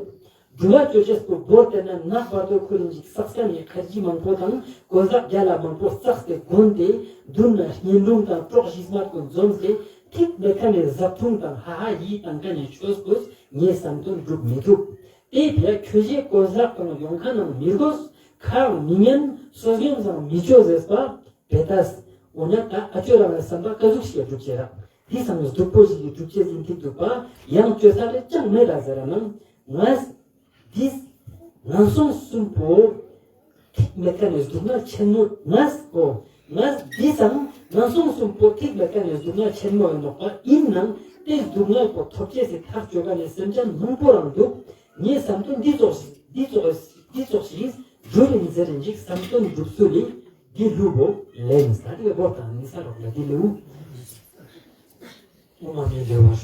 སྒྲུབ་པ་སྤྱོད་ཅེས་པོ་བོར་ཏེ་ན་ནག་བར་དོ་ཁོ་རིན་ཞིག་བསགས་ས་ནས་ཁར་ཇི་མང་པོ་དང་གོ་ཟག་རྒྱ་ལ་མང་པོ་བསགས་ཏེ་དགོན་ཏེ་མདུན་ན་བསྙེན་སྒྲུབ་དང་གྲོགས་ཤིག་སྨད་ཀུན་འཛོམས་ཏེ་ཐིག་མེད་ཁ་ནས་ཟབ་འཐུང་དང་ཧ་ཧ་ཡིད་དང་ཁ་ནས་ཆོས་གོས་ངས་བསམ་དོན་སྒྲུབ་མི་ཐུབ། དེ་ཕི་ཡ་ཁྱོད་ཞེས་གོ་ཟག་དང་ཡོང་ཁ་ནང་མི་དགོས་ཁའང་མི་ཉན་སོ་སྙོམས་སང་མི་ཆོག་ཟེར་པ། བེ་ཏ་སི། འོ་ན་ད་ཨ་ཅོ་རང་ལ་བསམ་པ་ཀ་ཟུག་ཞིག་སྒྲུབ་བྱེད་ར། འདི་ཚང་མ་སྡུག་པོ་ཞིག་གི་སྒྲུབ་བྱེད་ཡིན་ཐིག་འདུག་པ། ཡང་བཅོས་ས་ལས་ཅང་མེད་ལ་ཟེར་ར་ནང་། ང་། འདི། ངན་སོང་གསུམ་པོ། ཐིག་མེད་ཀ་ནས་སྡུག་བསྔལ་ཆེན་མོ་ངས་གོ། ངས་འདི་ཚང་ངན་སོང་གསུམ་པོ་ཐིག་མེད་ཀ་ནས་སྡུག་བསྔལ་ཆེན་མོ་ཡིན་ནོག་པ་ཡིན་ནང་དེ་སྡུག་བསྔལ་པོ་ཐོབ་བྱེད་སི་ཐག་གཅོད་ཀ་ནས་སེམས་ཅན་མང་པོ་རང་འདུག་ངས་བསམ་དོན་འདི་ཙོགས་ཤིག་འདི་ཙོགས་འདི་ཙོགས་ཤིག་སྒྲུབ་ཡིན་ཟེར་རིན་ཅིག་བསམ་དོན་སྒྲུབ་ཚུལ་ལི། འདི་ལུ་བོ་ལེན་ས་ཏི་བོ་དང་ནི་ས་རོག་ལ་འདི་ལེའུ། ཨོ་མ་ནི་ལེ་བ།